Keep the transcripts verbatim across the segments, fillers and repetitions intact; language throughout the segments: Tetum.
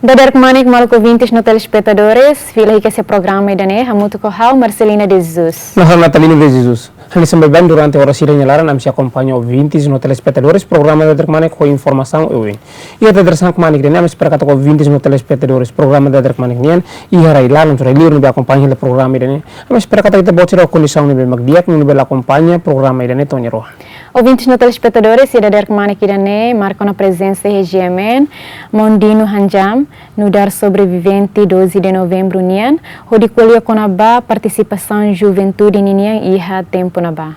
Dadeer kmanek maluk ouvintes no telespetadores, fila hikas iha programa ida-ne'e, hamutuk ho ha'u Marcelina de Jesus. No ha'u Natalino de Jesus. Hanesan baibain durante oras ida nia laran ami sei akompaña ouvintes no telespetadores programa Dadeer kmanek ho informasaun oioin. Iha dadeer-saan kmanek ida-ne'e ami espera katak ouvintes no telespetadores programa Dadeer kmanek nian iha rai-laran no rai-liur ne'ebé akompaña hela programa ida-ne'e. Ami espera katak ita-boot sira ho kondisaun ne'ebé mak di'ak no ne'ebé la akompaña programa ida-ne'e to'o nia rohan. Ouvintes no telespetadores, iha dadeer kmanek ida-ne'e marka ona prezensa iha GMN, maun Dino Hanjam, nu'udar sobrevivente doze de novembro nian, hodi ko'alia kona-ba partisipasaun juventude ninian iha tempu ne'ebá.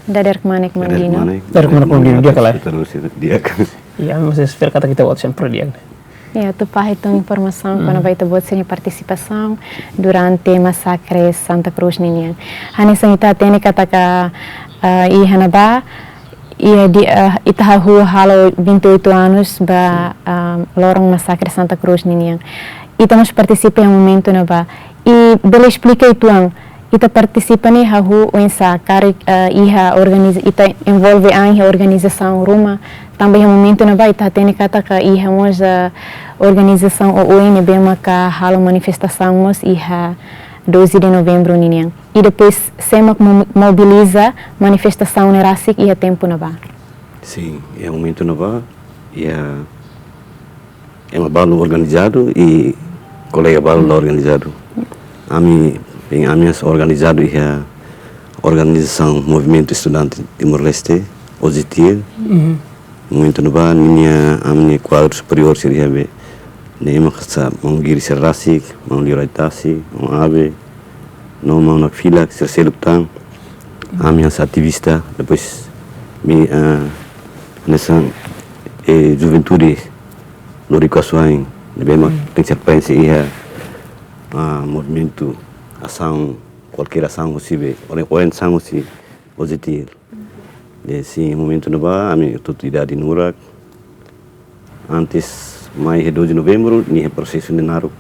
Dadeer kmanek, maun Dino. Dadeer kmanek, maun Dino, di'ak ka lae? Di'ak. Iya, ami espera katak ita-boot sempre di'ak. Iya, atu fahe tun informasaun kona-ba ita-boot sira-nia partisipasaun durante masakre Santa Cruz ninian. Hanesan ita hatene katak, ah, iha ne'ebá, iha di, ah, ita hahú halo vinte e oito anos ba, ah, loron masakre Santa Cruz ninian. Ita mós partisipa iha momentu ne'ebá. I bele esplika uitoan, ita partisipa ne'e hahú oinsá, karik, eh, iha organiza-, ita envolve an iha organizasaun ruma, tanba iha momentu ne'ebá ita hatene katak iha mós, eh, organizasaun oioin ne'ebé maka halo manifestasaun mós iha doze de novembro ninian. I depois sé mak mo-, mobiliza manifestasaun ne'e rasik iha tempu ne'ebá? Sin, iha momentu ne'ebá, iha ema balu organizadu i kolega balu la organizadu. Ami, bem, ami hanesan organizadu iha organizasaun Movimentu Estudante Timor-Leste, OJTL. Momentu ne'ebá ninia, ami-nia kuadru superiór sira iha ne'ebé, ne'e ema hanesan maun Giri sira rasik, maun Lior Aitasi, maun Abe, no maun Nakfilak, sira seluk tan. Ami hanesan ativista, depois ami, ah, hanesan, eh, juventude lori kasuain, ne'ebé mak tenke ser prenxe iha, ah, movimentu, asaun, kualkér asaun husi be, oren, oren asaun husi OJTL. De sin momentu ne'ebá, ami hotu-hotu idade nurak. Antes mai iha doze de novembro, nia prosesu ne'e naruk.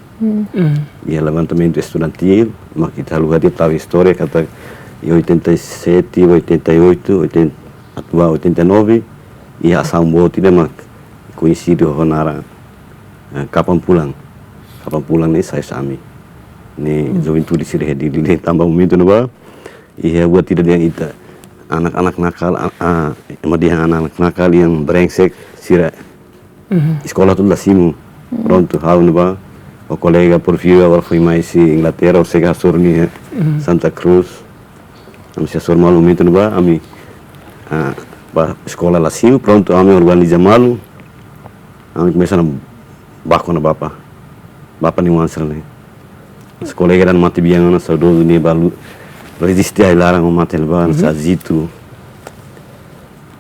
Iha levantamentu estudantil, mak ita haluha de'it tau istória, katak iha oitenta e sete, oitenta e oito, oitenta, atu ba oitenta e nove, iha asaun boot ida mak koñesidu ho naran, eh, Kapan Pulang. Kapan Pulang ne'e sai husi ami. Ne'e juventude sira iha Dili ne'e tanba momentu ne'ebá, iha buat ida dehan ita anak-anak nakal, a, a, ema dehan anak-anak nakal yang brengsek sira eskola hotu la simu. Prontu, ha'u ne'ebá, ho kolega Porfírio agora foin mai husi Inglaterra, ha'u sei hasoru nia Santa Cruz. Ami sei hasoru malu momentu ne'ebá, ami, ah, ba eskola la simu, prontu, ami organiza malu, ami komesa ona baku ona Bapa. Bapa nia oan sira-ne'e. Hanesan kolega ida mate bian ona, saudozu, nia balu reziste ai-laran ho mate ne'ebá, hanesan Zito.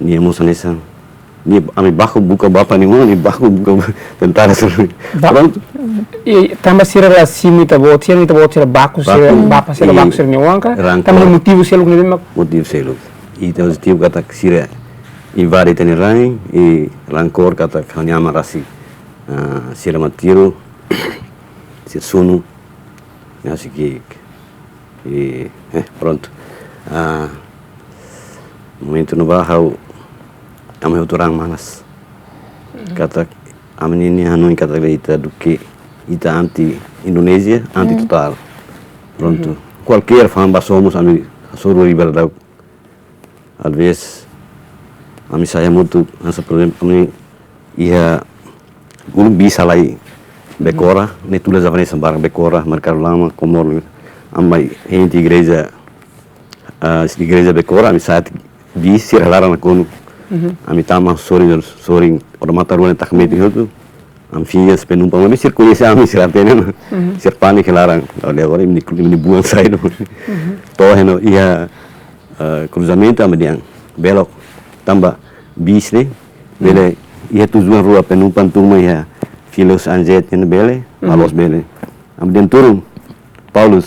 Nia mós hanesan. Nia, ami baku buka Bapa nia oan, nia baku buka tentara sira. Ba- Prontu. I tanba sira la simu ita-boot sira, ita-boot sira baku sira, Baku. Bapa sira, i baku sira-nia oan ka? Rankór. Tanba motivu seluk ne'ebé mak? Motivu seluk. Ita motivu katak sira invade ita-nia rain, i rankór katak ha'u-nia aman rasik, ah, sira mate tiru, sira sunu, ne'e sei ki'ik. I, eh, prontu. Ah, momentu ne'ebá ha'u, ami hotu raan manas. Katak ami-nia hanoin katak ita duké, ita anti Indonézia, anti totál. Prontu. Kualkér fa'an ba somos ami hasoru riba daudaun. Às vezes, ami sai hamutuk, hanesan, por ezemplu, ami iha uluk bis halai Bekora, ne'e tula Javanes barak Bekora, Merkadu Lama, Komor, ami mai hein tiha igreja, ah, igreja Bekora, ami sa'e tiha bis sira laran nakonu. Ami tama sorin, sorin, odamatan rua ne'e takmeti hotu. Ami fiar, penumpang, maibé sira koñese ami, sira hatene ona. Sira pániku laran. Olha, agora imi, imi buan sai do. To'o iha ne'e, iha, eh, kruzamentu ami dehan belok. Tanba bis ne'e, bele, iha tujuan rua, penumpang tama iha fila husi Anjet ne'e bele, mós bele. Ami dehan turun, Paulus,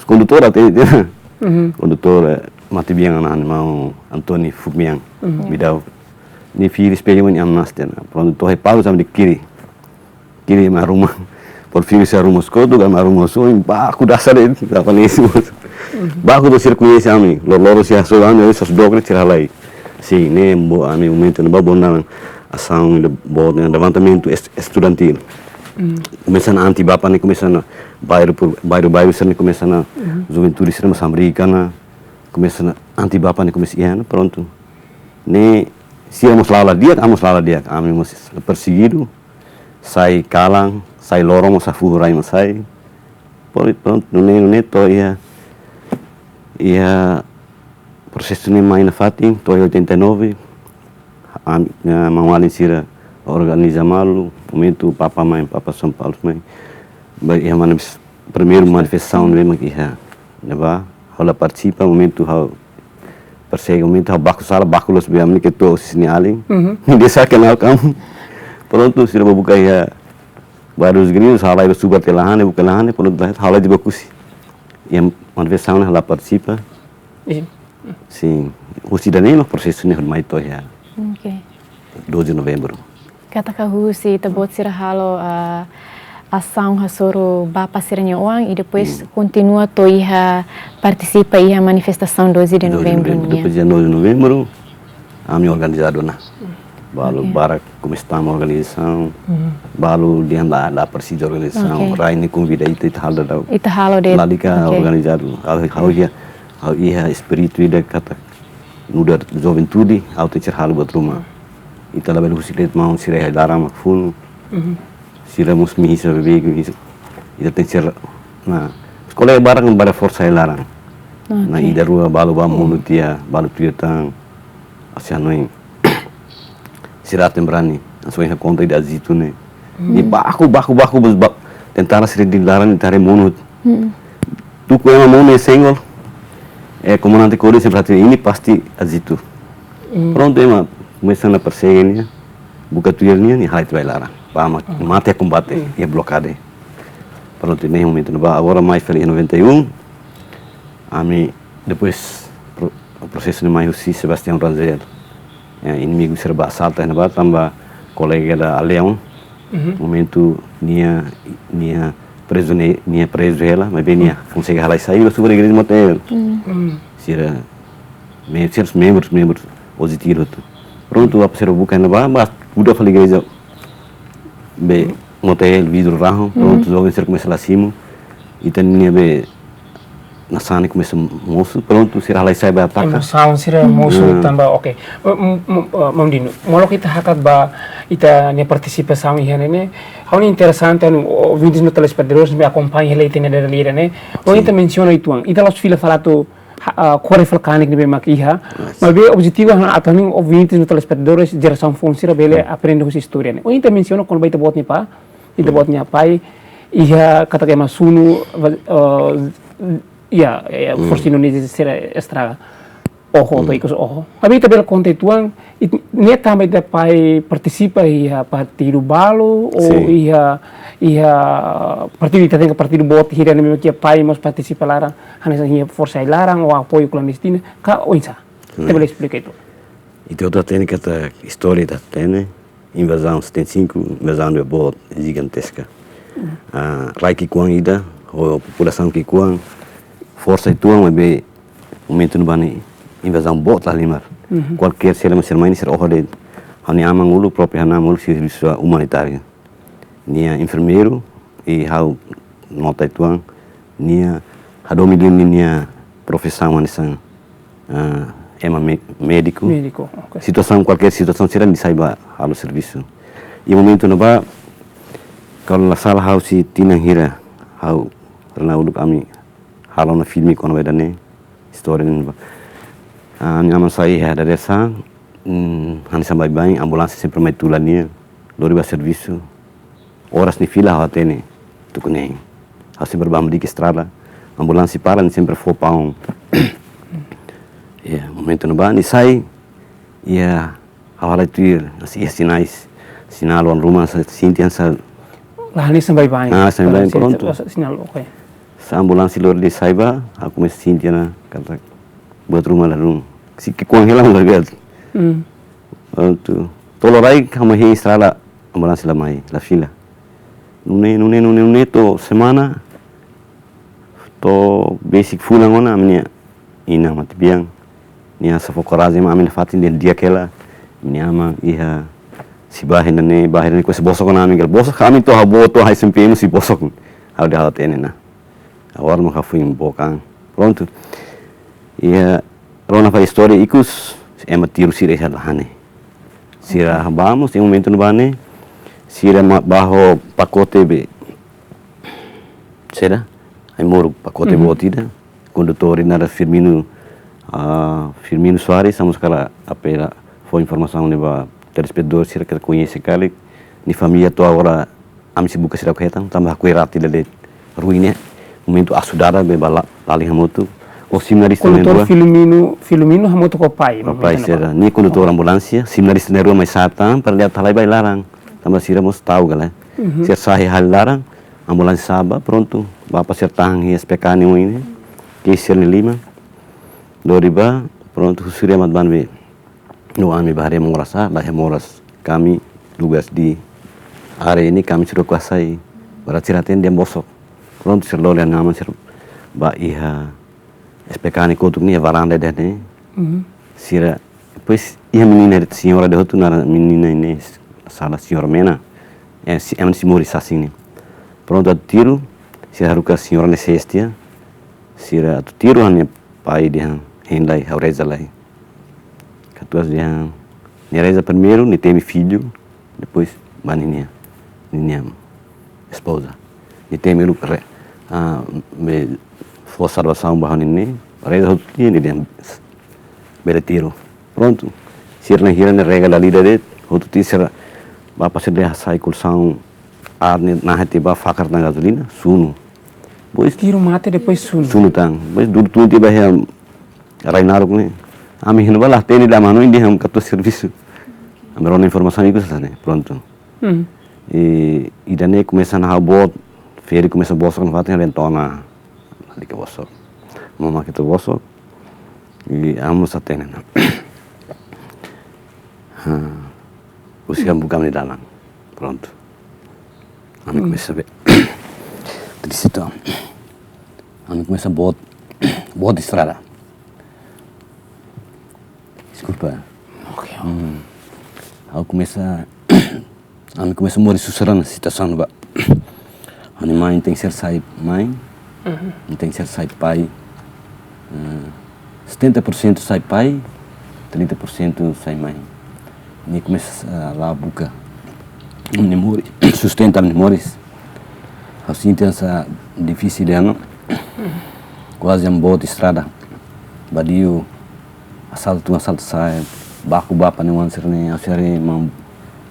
kondutór até, kondutór, eh, mate bian ona, maun Antoni Fumiang, Bidau. Nia fila espellu mak nia aman nasten. Prontu, to'o iha Paulus ami dehan kiri. Kiri mak arruma. Porfírio sei arruma os kotuk, ami arruma os oin, baku dasar de'it, Javanes mós. Baku to'o sira koñese ami, loroloron sira hasoru ami, ami sosok dook de'it sira halai. Sin, ne'e bo ami momentu ne'ebá bo naran. asaun ida boot ne'e, levantamentu es-, estudantil. Komesa ona anti Bapa ne'e, komesa ona bairru por, bairru, bairru sira ne'e, komesa ona juventude sira mós hamriik ona, komesa ona anti Bapa ne'e, komesa iha ona, prontu. Ne'e sira mós la'o la di'ak, ami mós la'o la di'ak, ami mós persegidu, sai kalan, sai loron mós, sai fuhu rai mós sai. Prontu, prontu, nune'e, nune'e to'o iha, iha prosesu ne'e mai nafatin, to'o iha oitenta e nove, am-, eh, maun-alin sira organiza malu, momentu Papa mai, Papa São Paulo mai. Ba iha mana bis-, primeiru manifestasaun ne'ebé mak iha ne'ebá, ha'u la partisipa, momentu ha'u persege, momentu ha'u baku sala, baku loos, be ami ke to'o sini alin. Nia sá kenal kam. Prontu, sira ba buka iha Barra dos Grilos, ha'u la'o ba subar tiha la iha ne'e, buka la iha ne'e, prontu, ha'u la'o ba Oekusi. Iha manifestasaun ne'e ha'u la partisipa. Sin. Husi ida-ne'e mak prosesu ne'e mai to'o iha Oke. doze de Novembro. Katak husi ita-boot sira halo, ah, asaun hasoru Bapa sira-nia oan, i depois kontinua to'o iha partisipa iha manifestasaun doze de Novembro nian. Depois dia doze de Novembro, ami organizadu ona. Balu Oke. barak komesa tama organizasaun, balu dehan la, la presiza organizasaun, Oke. rai ne'e konvida ita, ita halo dadauk. Ita halo de'it. Lalika Oke. organizadu, ha'u, ha'u iha, ha'u iha espíritu ida katak nu'udar juventude, ha'u tenke halo buat ruma. Ita labele husik de'it maun sira iha laran mak funu. Sira mós mihisa beibeik, mihisa. Ita tenke, nah, kolega barak, barak forsa iha laran. Nah, Oke. ida rua balu ba monu tiha, balu tuir tan, hanesan ohin. Sira tembrani, hanesan ohin ha'u konta ida Azitu ne'e. Nia baku, baku, baku, bus ba-, tentara sira iha laran, tentara monu. Tuku ema monu iha senggol, eh, komandante Kodim sempre hatene, ini pasti Azitu. Prontu, ema komesa ona persege nia, buka tuir nia, nia halai tiha ba iha laran. Ba ma-, mate kombate, iha blokade. Prontu, ne'e momentu ne'ebá, agora mai fali iha noventa e um, ami depois pro-, prosesu ne'e mai husi Sebastião Rangel. Ya, inimigu sira ba asalta ne'ebá, tanba kolega da Leão. Momentu nia, nia prezu ne-, nia prezu hela, maibé nia konsege halai sai, ba subar igreja Motael. Sira, me-, sira membru, membru, oji tiru tu. Prontu, apa sira buka ne'ebá, ba, kuda fali igreja. Be, Motael, vidru rahun, prontu, joven sira komesa la simu. Ita-nia be, nasaun ne'e komesa mosu, prontu, sira halai sai ba ataka. Emosaun sira mosu tanba, oke. M-, m-, m-, eh, Maun Dino, molok ita hakat ba ita-nia partisipasaun iha ne'e ne'e, ha'u-nia interesante, anu, ouvintes no telespetadores ne'ebé akompaña hela ita-nia dada lira ne'e. Ohin ita mensiona uitoan, ita la'ós fila fali atu, ha-, ah, kore fali kanek ne'ebé mak iha. Maibé objetivu ha'u atu hanoin ouvintes no telespetadores, jerasaun foun sira bele aprende husi istória ne'e. Ohin ita mensiona kona-ba ita-boot nia pai, ita-boot nia pai, iha katak ema sunu, eh, iha, eh, forsa Indonézia sira estraga oho, to'o ikus oho. Maibé ita bele konta uitoan, it-, ne'e tanba ita pai partisipa iha partidu balu, ou iha, iha partidu, ita tenke partidu boot hira ne'ebé mak iha pai mós partisipa laran, hanesan iha forsa iha laran, ou apoiu klandestina, ka oinsá? Ita bele esplika uitoan. Ita hotu hatene katak istória ita hatene, invazaun setenta e cinco, invazaun ne'ebé boot, jiganteska. Ah, rai ki'ikoan ida, ho populasaun ki'ikoan, forsa uitoan, maibé momentu ne'ebá ne'e invazaun boot la halimar. Kualkér sira mak sira mai ne'e sira oho de'it. Ha'u-nia aman uluk, própriu ha'u-nia aman uluk servisu umanitáriu. Nia enfermeiru, i ha'u nota uitoan, nia hadomi duni nia profisaun hanesan, ah, ema mé-, médiku. Médiku, oke. Situasaun, kualkér situasaun sira nia sai ba halo servisu. I momentu ne'ebá, kalau la sala ha'u sei tinan hira, ha'u rona uluk ami halo ona filme kona-ba ida-ne'e, istória ne'ebá. Ah, nia aman sai iha dadeer-saan, mm, hanesan baibain, ambulánsia sempre mai tula nia, lori ba servisu. Oras nia fila ha'u hatene, tuku neen. Ha'u sempre bá hamriik estrada, ambulánsia para, nia sempre fó paun. Ya, momentu ne'ebá nia sai, ya, ha'u halai tuir, hanesan iha sinais, sinál oan ruma, hanesan sente hanesan. La hanesan baibain. Ah, hanesan baibain, prontu. Sinál, oke. Hanesan ambulánsia lori nia sai ba, ha'u komesa sente ona, katak buat ruma ladún. Sei ki'ikoan hela, la lihat. Prontu. To'o loraik, ha'u mai hein estrada, ambulánsia la mai, la fila. Nune'e, nune'e, nune'e, nune'e, to'o semana, to'o besik fulan ona, ami-nia inan matebian. Nia hanesan fó korajen mai ami nafatin, dehan di'ak hela, ami-nia aman iha Se ba hena ne, ba hena ne, kusa bosok na ami gel. Bosok ami to habo to hai S M P M se bosok. Ha'u de ha'u tene na. Agora no hafu em bokan. Pronto. Ia, rona fa istória ikus, ema tiru sira iha la hane. Sira bá mós, em momentu no bane, sira ma-, ba ho pakote be. Sira, ai moru pakote boot ida. Kondutór ida naran Firmino, ah, Firmino Soares, ami sei apela fó informasaun ne'e ba telespetadór sira ke koñese karik, nia família to'o agora ami sei buka sira hetan, tanba hakoi rat ida de'it ruin ne'e, momentu asu dada be ba la, lalin hamutuk, ho seminarista ne'e Kondutór dua. Filomeno, Filomeno hamutuk ho pai, Ho pai momentu ne'e sira, nia kondutór ambulánsia, seminarista ne'e rua mai satan, para lia talai ba iha laran, tanba sira mós ta'uk ka lae. Sira sa'e iha laran, ambulánsia sa'e bá, prontu, bapa sira tahan iha S P K ne'e oin ne'e, ke sira-nia liman, lori bá, prontu, husu ria mat-ban be. No ami ba haree moras, ah, la iha moras. Kami tugas di área ne'e kami sira kuasai. Berarti sira hatene dehan bosok. Prontu sira lori ami-nia aman sira ba iha S P K ne'e kotuk ne'e varanda de'it ne'e. Sira, depois iha menina, señora de'it hotu naran menina ne'e sala señora Mena. Eh, si, ema sei moris sasin ne'e. Prontu atu tiru, sira haruka señora ne'e sestia. Sira atu tiru ha'u-nia pai dehan hein lai, ha'u reza lai. Katuas dehan, nia reza primeiru, nia temi fillu, depois ba ninia, ninia espoza. Nia temi uluk re-, ah, be fó salvasaun ba ha'u-nia ne'e, reza hotu tiha nia dehan bele tiru. Prontu. Sira na'in hira ne'e rega dala ida de'it, hotu tiha sira bapa sira dehan hasai kolxaun, ar ne'e nahe tiha ba fakar tan gazolina, sunu. Depois tiru mate, depois sunu. Sunu tan. Depois dudu tun tiha ba iha rai naruk ne'e. Ami hina ba la hatene de'it ami hanoin dehan katuas servisu. Ami rona informasaun ikus hanesan ne'e, prontu. I ida-ne'e komesa ha'u boot, ferik komesa bosok nafatin, ha'u dehan to'o ona. Lalika bosok. Mama ketu bosok. I ami mós hatene ona. Ha. Husik ami buka ami-nia dalan. Prontu. Ami komesa be. Triste to. Ami komesa boot, boot estrada. Deskulpa. Oke. Ha'u komesa, ami komesa moris susar ona situasaun ba. Ha'u-nia mai tenke ser sai mai, tenke ser sai pai. Eh, setenta por cento sai pai, trinta por cento sai mai. Nia komesa, eh, la buka. Ami-nia moris, sustenta ami-nia moris. Ha'u sente hanesan difisil ona. Kuaze ami boot estrada. Badiu asaltu, asaltu sa'e. Baku bapa ne'e wan sira-ne'e, ha'u sira-ne'e maun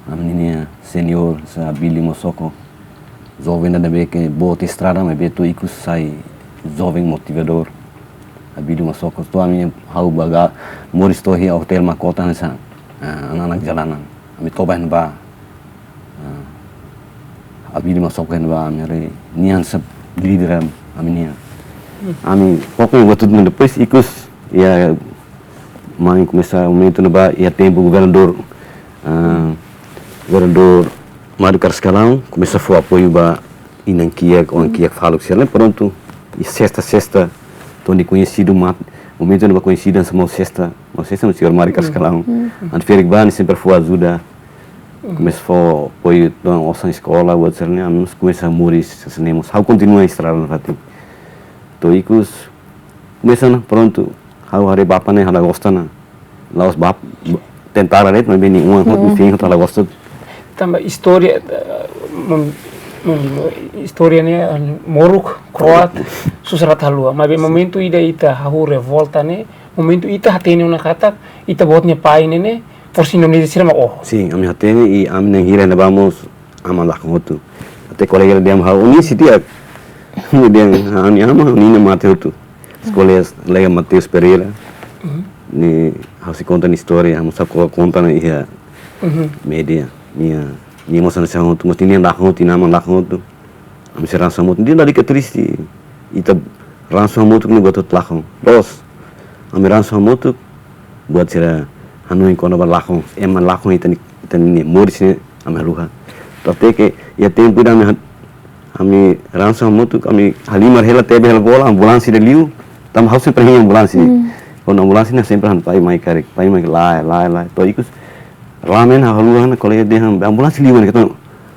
ami-nia seniór, hanesan Abílio Mosoko. Joven ida ne'ebé ke boot estrada, maibé to'o ikus sai joven motivadór. Abílio Mosoko, to'o ami ha'u ba ga moris to'o iha Hotel Mahkota hanesan, ah, anak-anak jalanan. Ami toba iha ne'ebá, ah, Abílio Mosoko iha ne'ebá, ami haree nia hanesan líder ami, ami-nian. Ami foka buat hotu, depois ikus, iha mai komesa momentu ne'ebá, iha tempu governadór, ah, governadór Mário Carrascalão, komesa fó apoiu ba inan kiak, oan kiak faluk sira-ne'e, prontu. I sesta, sesta, to'o nia koñesidu mat, momentu ne'ebá koñesidu hanesan maun sesta, maun sesta, maun señór Mário Carrascalão. Entaun ferik bá nia sempre fó ajuda. Komesa fó apoiu, to'o osan eskola, buat sira-ne'e, ami mós komesa moris hanesan ne'e mós. Ha'u kontinua estrada nafatin. To'o ikus, komesa ona, prontu. Ha'u haree bapa ne'e, ha'u la gosta ona. La'ós bapa, tentara de'it, maibé nia oan hotu, nia feen hotu la gosta. Tanba istória, eh, mun-, mun-, istória ne'e, eh, moruk, kro'at, susar atu haluha. Maibé momentu ida ita hahú revolta ne'e, momentu ita hatene ona katak, ita-boot nia pai ne'e ne'e, forsa Indonézia sira mak oho. Sin, ami hatene i ami na'in hira ne'ebá mós, aman lakon hotu. Até kolega dehan ha'u, ohin sei di'ak. Nia dehan, ha'u-nia aman, ha'u-nia inan mate hotu. Kolega, kolega Mateus Pereira. Ne'e, ha'u sei konta nia istória, ha'u mós konta ona iha média. Nia, nia mós hanesan hotu, mós nia lakon hotu, nia aman lakon hotu. Ami sei ransu hamutuk, nia lalika triste. Ita ransu hamutuk ne'e buat hotu lakon. Loos, ami ransu hamutuk, buat sira hanoin kona-ba lakon, ema lakon ita-nia, ita-nia moris ne'e, ami haluha. Tanba ke, iha tempu ida ami han-, ami ransu hamutuk, ami halimar hela, tebe hela bola, ambulánsia ida liu, tanba ha'u sempre hein ambulánsia. Kuandu ambulánsia ne'e sempre han pai mai karik, pai mai lai, lai, lai. To'o ikus, Rame ona, ha'u haluha ona, kolega dehan, ambulánsia liu ona, keta,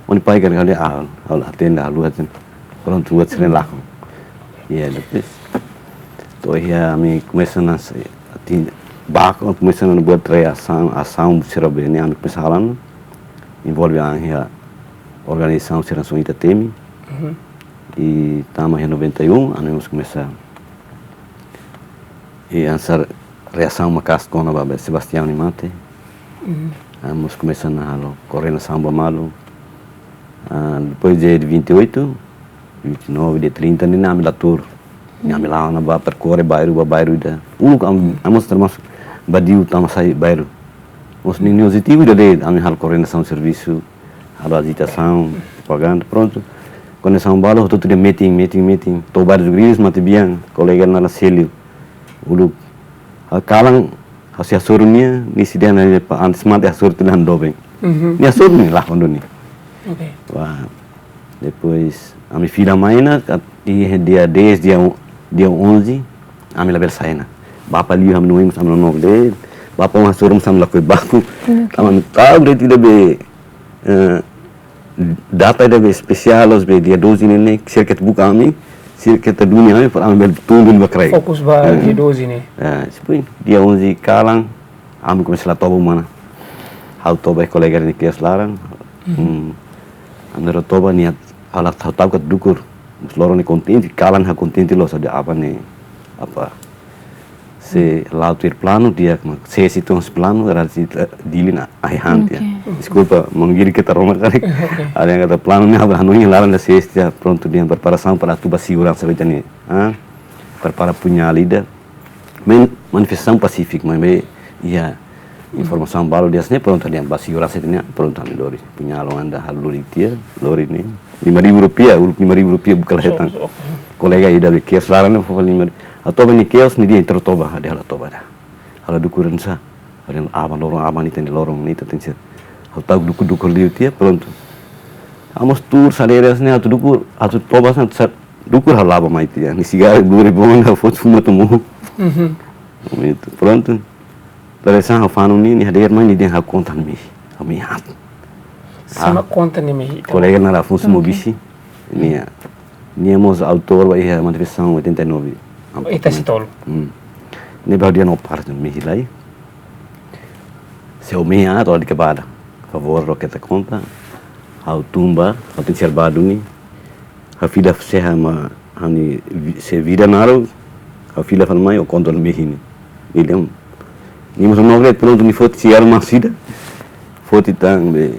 ó-nia pai kan, kala, ah, ha'u la hatene, haluha hatene. Prontu, buat sira-ne'e lakon. Ya, depois, to'o iha ami komesa ona, se, ati, baku, komesa ona buat reasaun, asaun sira be ne'e, ami komesa halo ona, envolve an iha organizasaun sira nasaun ita temi. Mhm. I tama iha noventa e um, ami mós komesa, i hanesan reasaun maka'as kona-ba be Sebastião nia mate. Mhm. Ami mós komesa ona halo koordenasaun ba malu. Ah, depois dia vinte e oito, vinte e nove, dia trinta, ne'e ami la tuur. Ne'e ami la'o ona ba perkorre bairru ba bairru ida. Uluk ami, ami mós termasuk badiu tama sai bairru. Mós nia, nia objetivu ida de'it, ami halo koordenasaun servisu, halo ajitasaun, propaganda, prontu. Koordenasaun balu, hotu-hotu dehan meeting, meeting, meeting. To'o bairru Greenwich, matebian, kolega naran Célio. Uluk, ha'u kalan, ha'u sei hasoru nia, nia sei dehan, nia pa, antes mate hasoru tiha ona doben. Mhm. Nia hasoru nia, lakon duni. Oke. Wah, depois, ami fila mai ona, kat-, i dia dez, dia on-, dia onze, ami labele sai ona. Bapa liu ha'u-nia oin, ami nonook de'it, bapa hasoru, ami lakohi baku, Mhm. ami ta'uk de'it ida be, eh, data ida be espesiál, loos be dia doze ne'e, ne'e, sira keta buka ami, sira keta duni ami, para ami bele tun duni ba kraik. Fokus ba Eh. dia doze ne'e. Eh, depois, dia onze kalan, ami komesa la toba uma ona. Ha'u toba iha kolega nia kios laran. Mhm. Hmm. Ami rua toba nia, ha'u la, ha'u ta'uk katak dukur. Mós loron ne'e kontente, kalan ha'u kontente loos, saida aban ne'e, apa, sei la'o tuir planu, di'ak mak sei, sei tun husi planu, berarti, eh, Dili ne'e ahi han tiha. Oke. Deskulpa, maun Giri keta rona karik. Oke. Ha'u dehan katak planu ne'e, ha'u hanoin laran ne'e sei tiha, prontu dehan preparasaun para atu ba seguransa be tani. Ah, prepara punhal ida. Maibé manifestasaun pasífiku, maibé iha informasaun balu dehan ne'e, prontu, dehan ba seguransa ne'e, prontu, ami lori. Punhal anda ha'u lori tiha, lori ne'e. Lima ribu rupiah, uluk lima ribu rupiah buka la hetan. So, so. Kolega ida be kios laran ne'e fó lima ribu. Ha'u toba nia kios, nia dehan ita rua toba, ha'u dehan ha'u la toba ida. Ha'u la dukur hanesan. Ha'u dehan aban loron, aban ita-nia loron, ita tenke ser. Ha'u ta'uk dukur-dukur liu tiha, prontu. Ha'u mós tuur sadere hanesan ne'e, atu dukur, atu toba hanesan, sa-, dukur ha'u la'o ba mai tiha. Nia sigarru, lori, bom, nia fó fuma tomo. Mhm. Momentu, prontu. Dadeer-saan ha'u fanu nia, nia hadeer mai, nia dehan ha'u konta nia mehi, ha'u mehi aat. Sé mak konta nia mehi, ita? Kolega naran Afonso Oke. Mobisi, nia, nia mós autór ba iha manifestasaun oitenta e nove. Ita sei tolu. Hmm. Ne'ebé ha'u dehan ó para nia mehi lai. Se ó mehi aat, ó ladika ba ida. Favór, ó keta konta. Ha'u tun ba, ha'u tenke ser ba duni. Ha'u fila fó sé ha'u mak, ha'u-nia vi-, se vida naruk, ha'u fila fali mai, ó konta nia mehi ne'e. Nia dehan, nia mós nonook de'it, prontu, nia foti sigarru maas ida. Foti tan be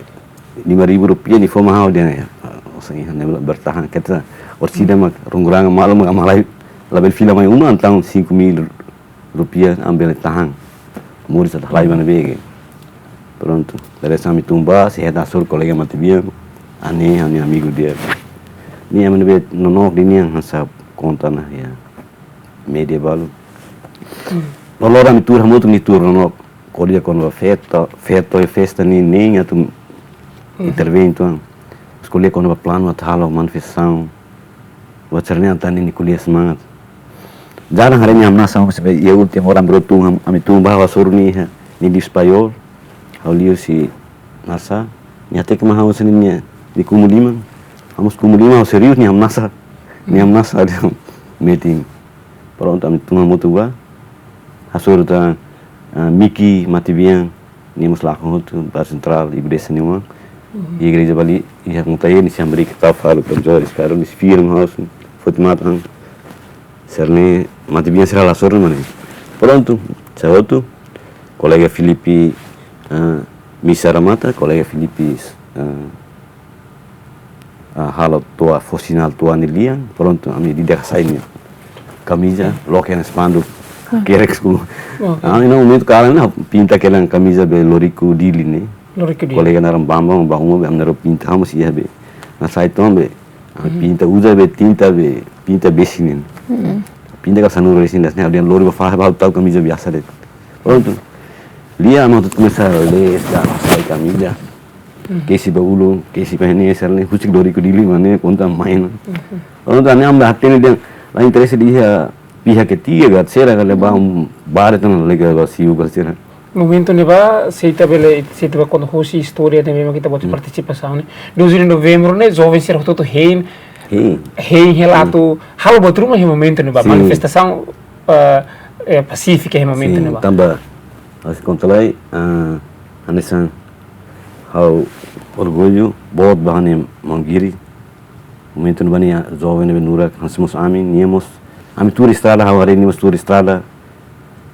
lima ribu rupiah, nia fó mai ha'u dehan, ya, ó sei, ne'e bertahan, keta, orsida mak rungurang malu mak, mak lai, labele fila mai uma, entaun cinco mil rupiah ami bele tahan. Moris atu halai ba ne'ebé ke. Prontu. Dadeer-saan ami tun ba, sei hetan hasoru kolega matebian. Ane, ami amigu di'ak. Nia ami ne'ebé nonook de'it nia hanesan konta ona iha média balu. Hmm. Loroloron ami tuur hamutuk, nia tuur nonook. Ko'alia kona-ba feto, feto iha festa ne'e, nia atu Hmm. intervein uitoan. Ko'alia kona-ba planu atu halo manifestasaun. Buat sira-ne'e entaun nia ko'alia semangat. Jarang haree nia hamnasa, maibé iha últimu oras ami rua tun, ami tun ba, ha'u hasoru nia, nia liu payol, ha'u liu husi masa, nia hateke mai ha'u hanesan ne'e, nia kumu liman, ha'u mós kumu liman, ha'u serius, nia hamnasa, nia hamnasa, nia metin. Prontu, ami tun hamutuk ba, hasoru tan, ah, Miki matebian, nia mós lakon hotu, Bairru Sentrál, ibu desa nia oan. Mhm. Iha igreja Bali, iha Mutaye, nia sei hamriik keta falo, tanto eskaro, nia sei firme hotu, foti matan. Sira-ne'e, matebian sira la hasoru mak ne'e. Prontu, sai hotu, kolega Filipe, ah, misa remata, kolega Filipe, ah, ah, halo to'o, fó sinál to'o nia lian, prontu, ami ida hasai nia kamiza, loke nia spanduk, Oke. kerekku. Oke. Ami iha momentu kalan ne'e, pinta hela kamiza be Loriku Dili ne'e. Loriku Dili. Kolega naran Bambang, Bambang be ami rua pinta, ha'u mós iha be. Nia hasai tan be, ah, Mhm. pinta uza be tinta be, tinta besi ne'e. Mhm. Pinta ka sanulu resin das ne'e, ha'u dehan lori ba fahe, ba ha'u tau kamiza biasa de'it. Prontu. Lia, ami hotu komesa les, hasai kamiza. Hmm. Kesi ba ulun, kesi ba ne'e, sira-ne'e, husik Loriku Dili mak ne'e, konta mai ona. Hmm. Prontu, ami la hatene dehan, la interese de'it iha pihak ketiga, ka sira ka leba Hmm. um bar tan lega ba siu ka sira. Momentu ne'ebá, se ita bele, se ita bele konta husi istória ne'ebé mak ita-boot, hmm, partisipasaun ne'e. Doze de novembru ne'e, joven sira hotu-hotu hein, hein, hein hela, hmm, atu halo buat ruma iha momentu ne'ebá. Sin. Manifestasaun, eh, eh, pasífika iha momentu, sin, ne'ebá. Tanba, ha'u sei konta lai, ah, hanesan ha'u orgullu boot ba ha'u-nia maun Giri. Momentu ne'ebá nia joven ne'ebé nurak, hanesan mós ami, nia mós, ami tuur estrada, ha'u haree nia mós tuur estrada,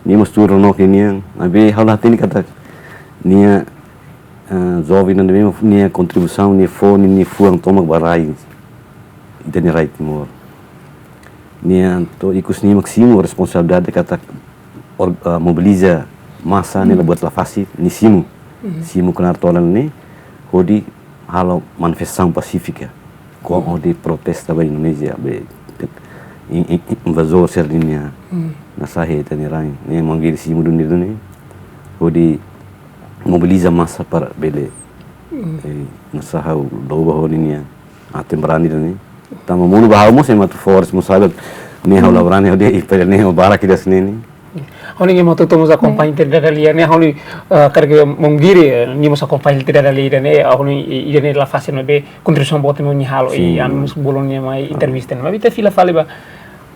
nia mós tuur ró-nonook nian, maibé ha'u la hatene katak nia, eh, joven ne'ebé nia kontribuisaun, nia fó, nia, nia fuan tomak ba rai, ita-nia rai Timor. Nia to'o ikus nia mak simu responsabilidade katak or-, eh, mobiliza masa ne'e, mhm, la buat la fasil, nia simu. Mhm. Simu knaar todan ne'e, hodi halo manifestasaun pasífika. Kuandu, mhm, hodi protesta ba Indonézia, be, in-, in-, invazór sira-nia, hmm, nasahe ita-nia rai. Ne'e maun Giri simu duni duni. Hodi mobiliza masa para bele, hmm, eh, nasaha o doba hodi nia aten brani duni. Tanba monu ba ha'u mós ema atu fó responsavel. Ne'e ha'u, hmm, la brani hodi, i pele ne'e ha'u barak ida-ne'e. Ha'u-nia ema hotu-hotu mós akompaña, hmm, ita dada lia ne'e, ha'u-nia, eh, karik maun Giri, eh, nia mós akompaña ita dada lia ne'e, ha'u-nia i-, ida-ne'e la fasil maibé kontribuisaun boot mak nia halo, i, sin, ami mós bolu nia mai, ah, entrevista ne'e. Maibé ita fila fali ba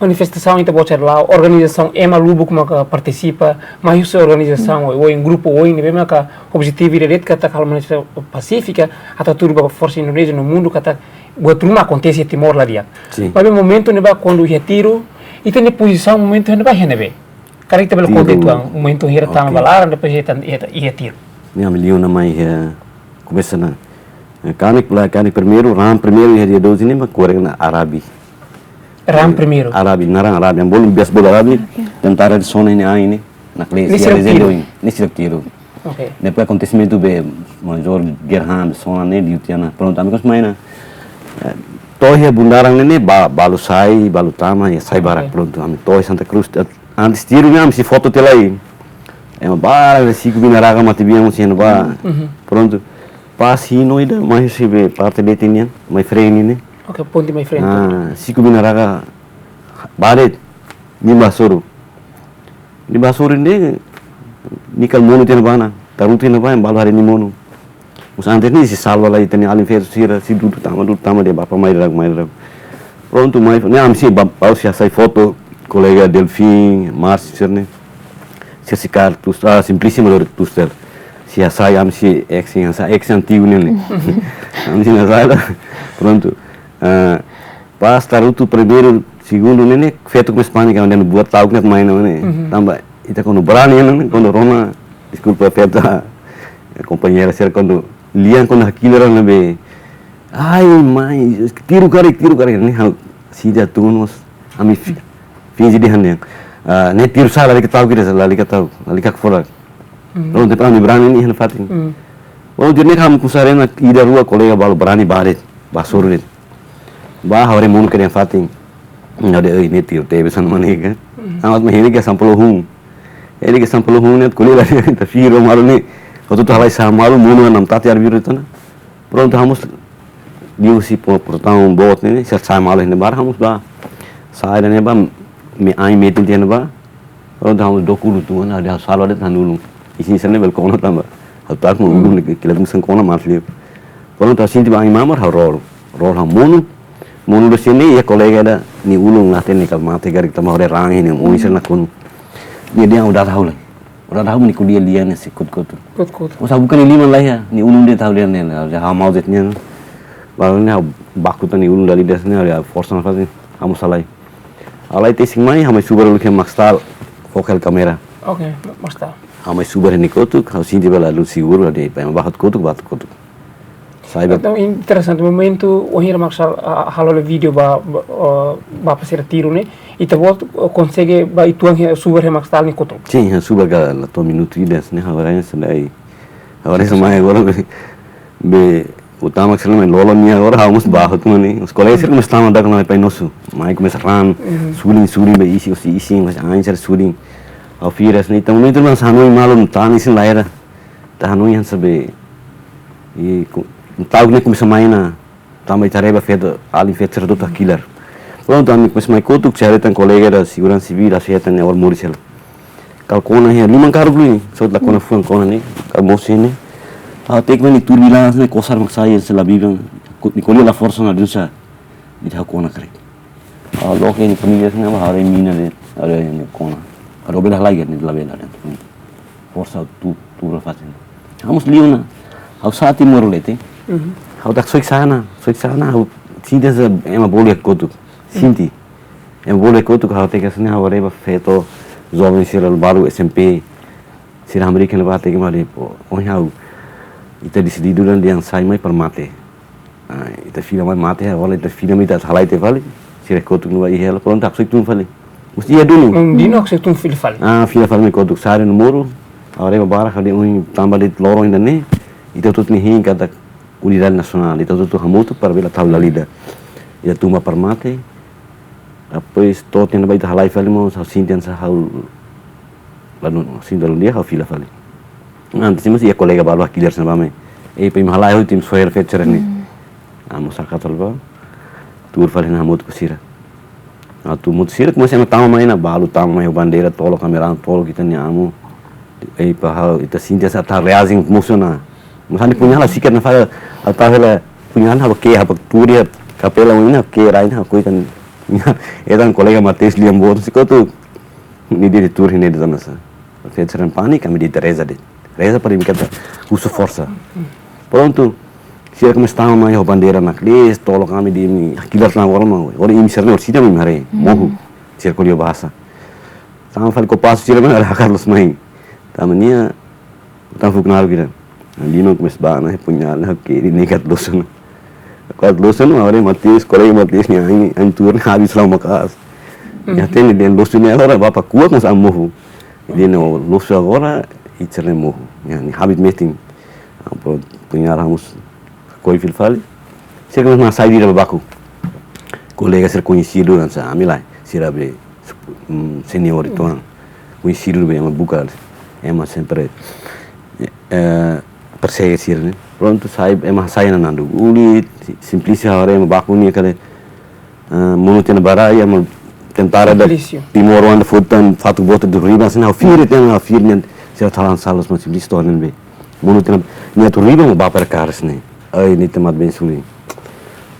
manifestasaun ita-boot sira la'o, organizasaun ema lubuk maka partisipa, mai husi organizasaun, hmm, oioin, grupu oioin ne'ebé maka objetivu ida de'it katak halo manifestasaun pasífika, atu hatudu ba forsa Indonézia no mundu katak buat ruma akontese iha Timor la di'ak. Sin. Maibé momentu ne'ebá kuandu iha tiru, ita-nia pozisaun momentu ne'ebá iha ne'ebé? Karik ita bele konta, tiru, uitoan, momentu hira tama, oke, ba laran, depois iha tan-, iha ta-, iha tiru. Ne'e ami liu ona mai iha, komesa ona, eh, kanek, la, kanek primeiru, ram primeiru iha dia doze ne'e mak korek ona Arabi. Ram, eh, primeiru? Arabi, naran Arabi. Ami bolu biasa bolu Arabi, oke, tentara de sona ini, ah, ini. Nakle, ne'e sira sira tiru? Rezende ini. Ne'e sira tiru. Oke. Depois akontesimentu be Major Gerham, sona ne'e, liu tiha ona. Prontu, ami komesa mai ona. Eh, to'o iha Bundaran ne'e, ne'e ba-, balu sai, balu tama, iha sai barak, oke, prontu. Ami to'o iha Santa Cruz, eh, antes tiru ne'e, ami sei foto tiha lai. Ema barak, siku Binaraka, matebian, mós iha ne'ebá. Mhm. Prontu. Pas hino ida, mai husi be parte leten nian, Maifreen ne'e. Oke, ponte Maifreen. Ah, siku Binaraka, barak, nia bá hasoru. Nia bá hasoru ne'e, nia kala monu tiha ona bá ona, tarutu tiha ona bá, balu haree nia monu. Mós antes ne'e sei salva lai, ita-nia alin feto sira, sei dudu tama, dudu tama de'it, bapa mai drak, mai drak. Prontu, mai, ne'e ami sei ba, bá, sei hasai foto, kolega Delfim, Márcio, sira-ne'e. Sira sei kaer tus-, ah, Simplíssima lori toaster. Sei hasai, ami sei action, hasai action antigu ne'e, ne'e. Ami sei hasai la. Prontu. Ah, pas tarutu primeiru, segundu ne'e, ne'e, feto komesa pániku, anda buat ta'uk ne'e mai ona ne'e. Mhm. Tanba, ita kuandu brani ne'e, ne'e, kuandu rona, deskulpa feto, kompañeira sira kuandu lian kuandu hakilar ne'ebé, ai, mai, tiru karik, tiru karik, ne'e, ha'u, sida tun mós, ami fi-, finje dehan ne'e. Ah, ne'e tiru sala, lalika ta'uk, lalika ta'uk, lalika hakfodak. Hmm. Prontu, depois ami brani ne'e iha fatin. Hmm. Prontu, ne'e ha'u komesa haree ona ida rua kolega balu brani bá de'it, bá hasoru de'it. Bá haree monu kedas iha fatin. Ha'u dehan, "Ei, ne'e tiru tebes hanesan ne'e ka." Hmm. Amat mai hili ke sampulu hun. Hili ke sampulu hun ne'e ko'alia la dehan, ita fiar malu ne'e. Hotu-hotu halai sa'e malu, monu namtati arbiru tana. Prontu, ha'u mós liu husi po-, portaun boot ne'e, sira sa'e malu iha ne'ebá, ha'u mós bá. Sa'e iha ne'ebá, mai ain metin tiha iha ne'ebá. Prontu, ha'u mós dook ulun tun ona, ha'u dehan salva de'it ha'u-nia ulun. Isin sira-ne'e bele kona tanba. Ha'u ta'uk mak ulun, hmm, ne'e kilat mesak kona malu liu. Prontu, ha'u sente ba ain mamar, ha'u rol. Rol ha'u monu. Monu de'it sira-ne'e, iha kolega ida nia ulun la hatene katak mate karik tanba haree raan ne'e, monu sira nakonu. Nia dehan, "Ó dada ha'u lai." Ó dada ha'u, nia ko'alia lian ne'e sei kotuk-kotuk. Kotuk-kotuk. Ó sa buka nia liman lai ya, nia ulun de'it ha'u dehan ne'e, ya ha'u mau de'it nian. Balu ne'e ha'u baku tan nia ulun dala ida ne'e, ya forsa nafas ne'e, ha'u mós halai. Halai tesik mai, ha'u mai subar uluk iha Maxtal, foka hela kamera. Oke, Maxtal. Ha'u mai subar iha nia kotuk, ha'u sente bele uluk seguru, ha'u dehan, "Pai, bá hotu kotuk, bá hotu kotuk." Sai ba. Entaun, interesante, momentu wainhira Maxtal, ah, halo hela vídeo ba, ba, ah, ba parseira tiru ne'e, ita-boot, ah, konsege bá uitoan iha subar iha Maxtal nia kotuk? Sin, iha subar ka la to'o minutu ida, ne'e ha'u haree hanesan daí. Ha'u haree hanesan mai agora be, be, utama ke sira mai lolo nia agora, ha'u mós bá hotu mane. Os kolega sira komesa tama dak na Pai Nosso. Mai komesa raan, mhm, sudin, sudin, be isin, hosi isin, mas ain sira sudin. Ha'u fiar hanesan ne'e, entaun momentu ne'e hanoin malu, tani sin laera. Ita hanoin hanesan be, i ku-, ta'uk ne'e komesa mai ona, tanba ita haree ba feto, alin feto sira hotu hakilar. Prontu, ami komesa mai kotuk, sei haree tan kolega da seguransa sivíl, sei hetan ne'e ha'u moris hela. Kal kona iha liman karuk liu, só la kona fuan kona ne'e, kal mosu ne'e. Ha'u hateke mai nia tuur bilas ne'e, kosar mak sai, se la biban, ko-, nia ko'alia la forsa ona, dehan sá, ida ha'u kona karik. Ha'u loke nia família ne'e, ha'u haree mina de'it, haree nia kona. Ha'u labele halai de'it, labele de'it. Forsa tuur, tuur la fásil. Ha'u mós liu ona, ha'u sa'e Timor leten. Mhm. Ha'u haksoit sa'e ona, haksoit sa'e ona, ha'u sente sá ema bolu iha kotuk. Sente. Ema bolu iha kotuk, ha'u hateke hanesan ne'e, ha'u haree ba feto, joven sira balu S M P, sira hamriik iha ne'ebá, hateke mai de'it, pô, ohin ha'u, ita desididu dehan sai mai para mate. Ah, ita fila mai mate, agora ita fila mai ita halai tiha fali, sira kotuk ne'ebá iha hela, prontu, haksoit tun fali. Mós iha duni. Maun Dino haksoit tun fila fali. Ah, fila fali mai kotuk, sa'e númeru, agora ba barak, ha'u dehan ohin tanba de'it loron ida-ne'e, ita hotu-hotu hein katak unidade nasionál, ita hotu-hotu hamutuk para bele tau dala ida. Ita tun ba para mate, depois to'o tiha ne'ebá ita halai fali mós, ha'u sente hanesan ha'u la dún, sente la dún di'ak, ha'u fila fali. Antes mós iha kolega balu hakilar hanesan ne'ebá mai. Ei, pá, imi halai hotu, imi soe hela feto sira-ne'e. Hmm. Ha'u mós hakat hela bá. Tuur fali hamutuk ho sira. Ha'u tuur hamutuk ho sira, komesa ema tama mai ona, balu tama mai ho bandeira, tolok, kamera, tolok ita-nia amu. Ei, pá, ha'u, ita sente hanesan ita reajen emosionál. Mas ami punya la sikat na fala, ha'u tau hela punya na, ha'u ke, ha'u tuur iha kapela oin, ha'u ke rai na, ha'u ko'alia tan. Ita-nia kolega Mateus Liamboto, sei kotuk. Nia dehan tuur iha ne'e de'it hanesan. Feto sira-ne'e pániku, ami dehan reza de'it. Reza para imi katak husu forsa. Prontu. Sira komesa tama mai ho bandeira nakdis, tolok ami dehan imi hakilar tan agora maun. Agora imi sira-ne'e, sira imi haree, Hmm. mohu. Sira ko'alia bahasa. Tama fali kopasu sira mai, hakat loos mai. Tama nia, tama fuk naruk ida. Liman komesa bá ona, punya na, oke, nia hakat loos ona. Hakat loos ona, agora Mateus, kolega Mateus nia ain, ain tuur, habis la maka'as. Mhm. Nia hatene dehan loos ona, agora bapa kuak, mas ami mohu. Dehan loos agora, ita-nia mohu. Ya, nia habit metin. Apa, punya la mós, hakoi fila fali. Sira komesa hasai ida ba baku. Kolega sira koñesidu hanesan ami lai. Sira be, mm, senior uitoan. Koñesidu be ema buka. Ema sempre, eh, persege sira-ne'e. Prontu sai, ema sai nanandu. Uli, Simplício haree ema baku nia kale, eh, monu tiha ona ba rai, ema tentara da Simplício. Timoroan ida foti tan fatuk boot atu riba, hanesan ne'e ha'u firi tiha ona, ha'u firi nian, sira talan salus mas Simplício to'o ne'ebé. Monu tiha ona, nia atu riba, mas bapa kaer hanesan ne'e. Ai, nia tama bem suli.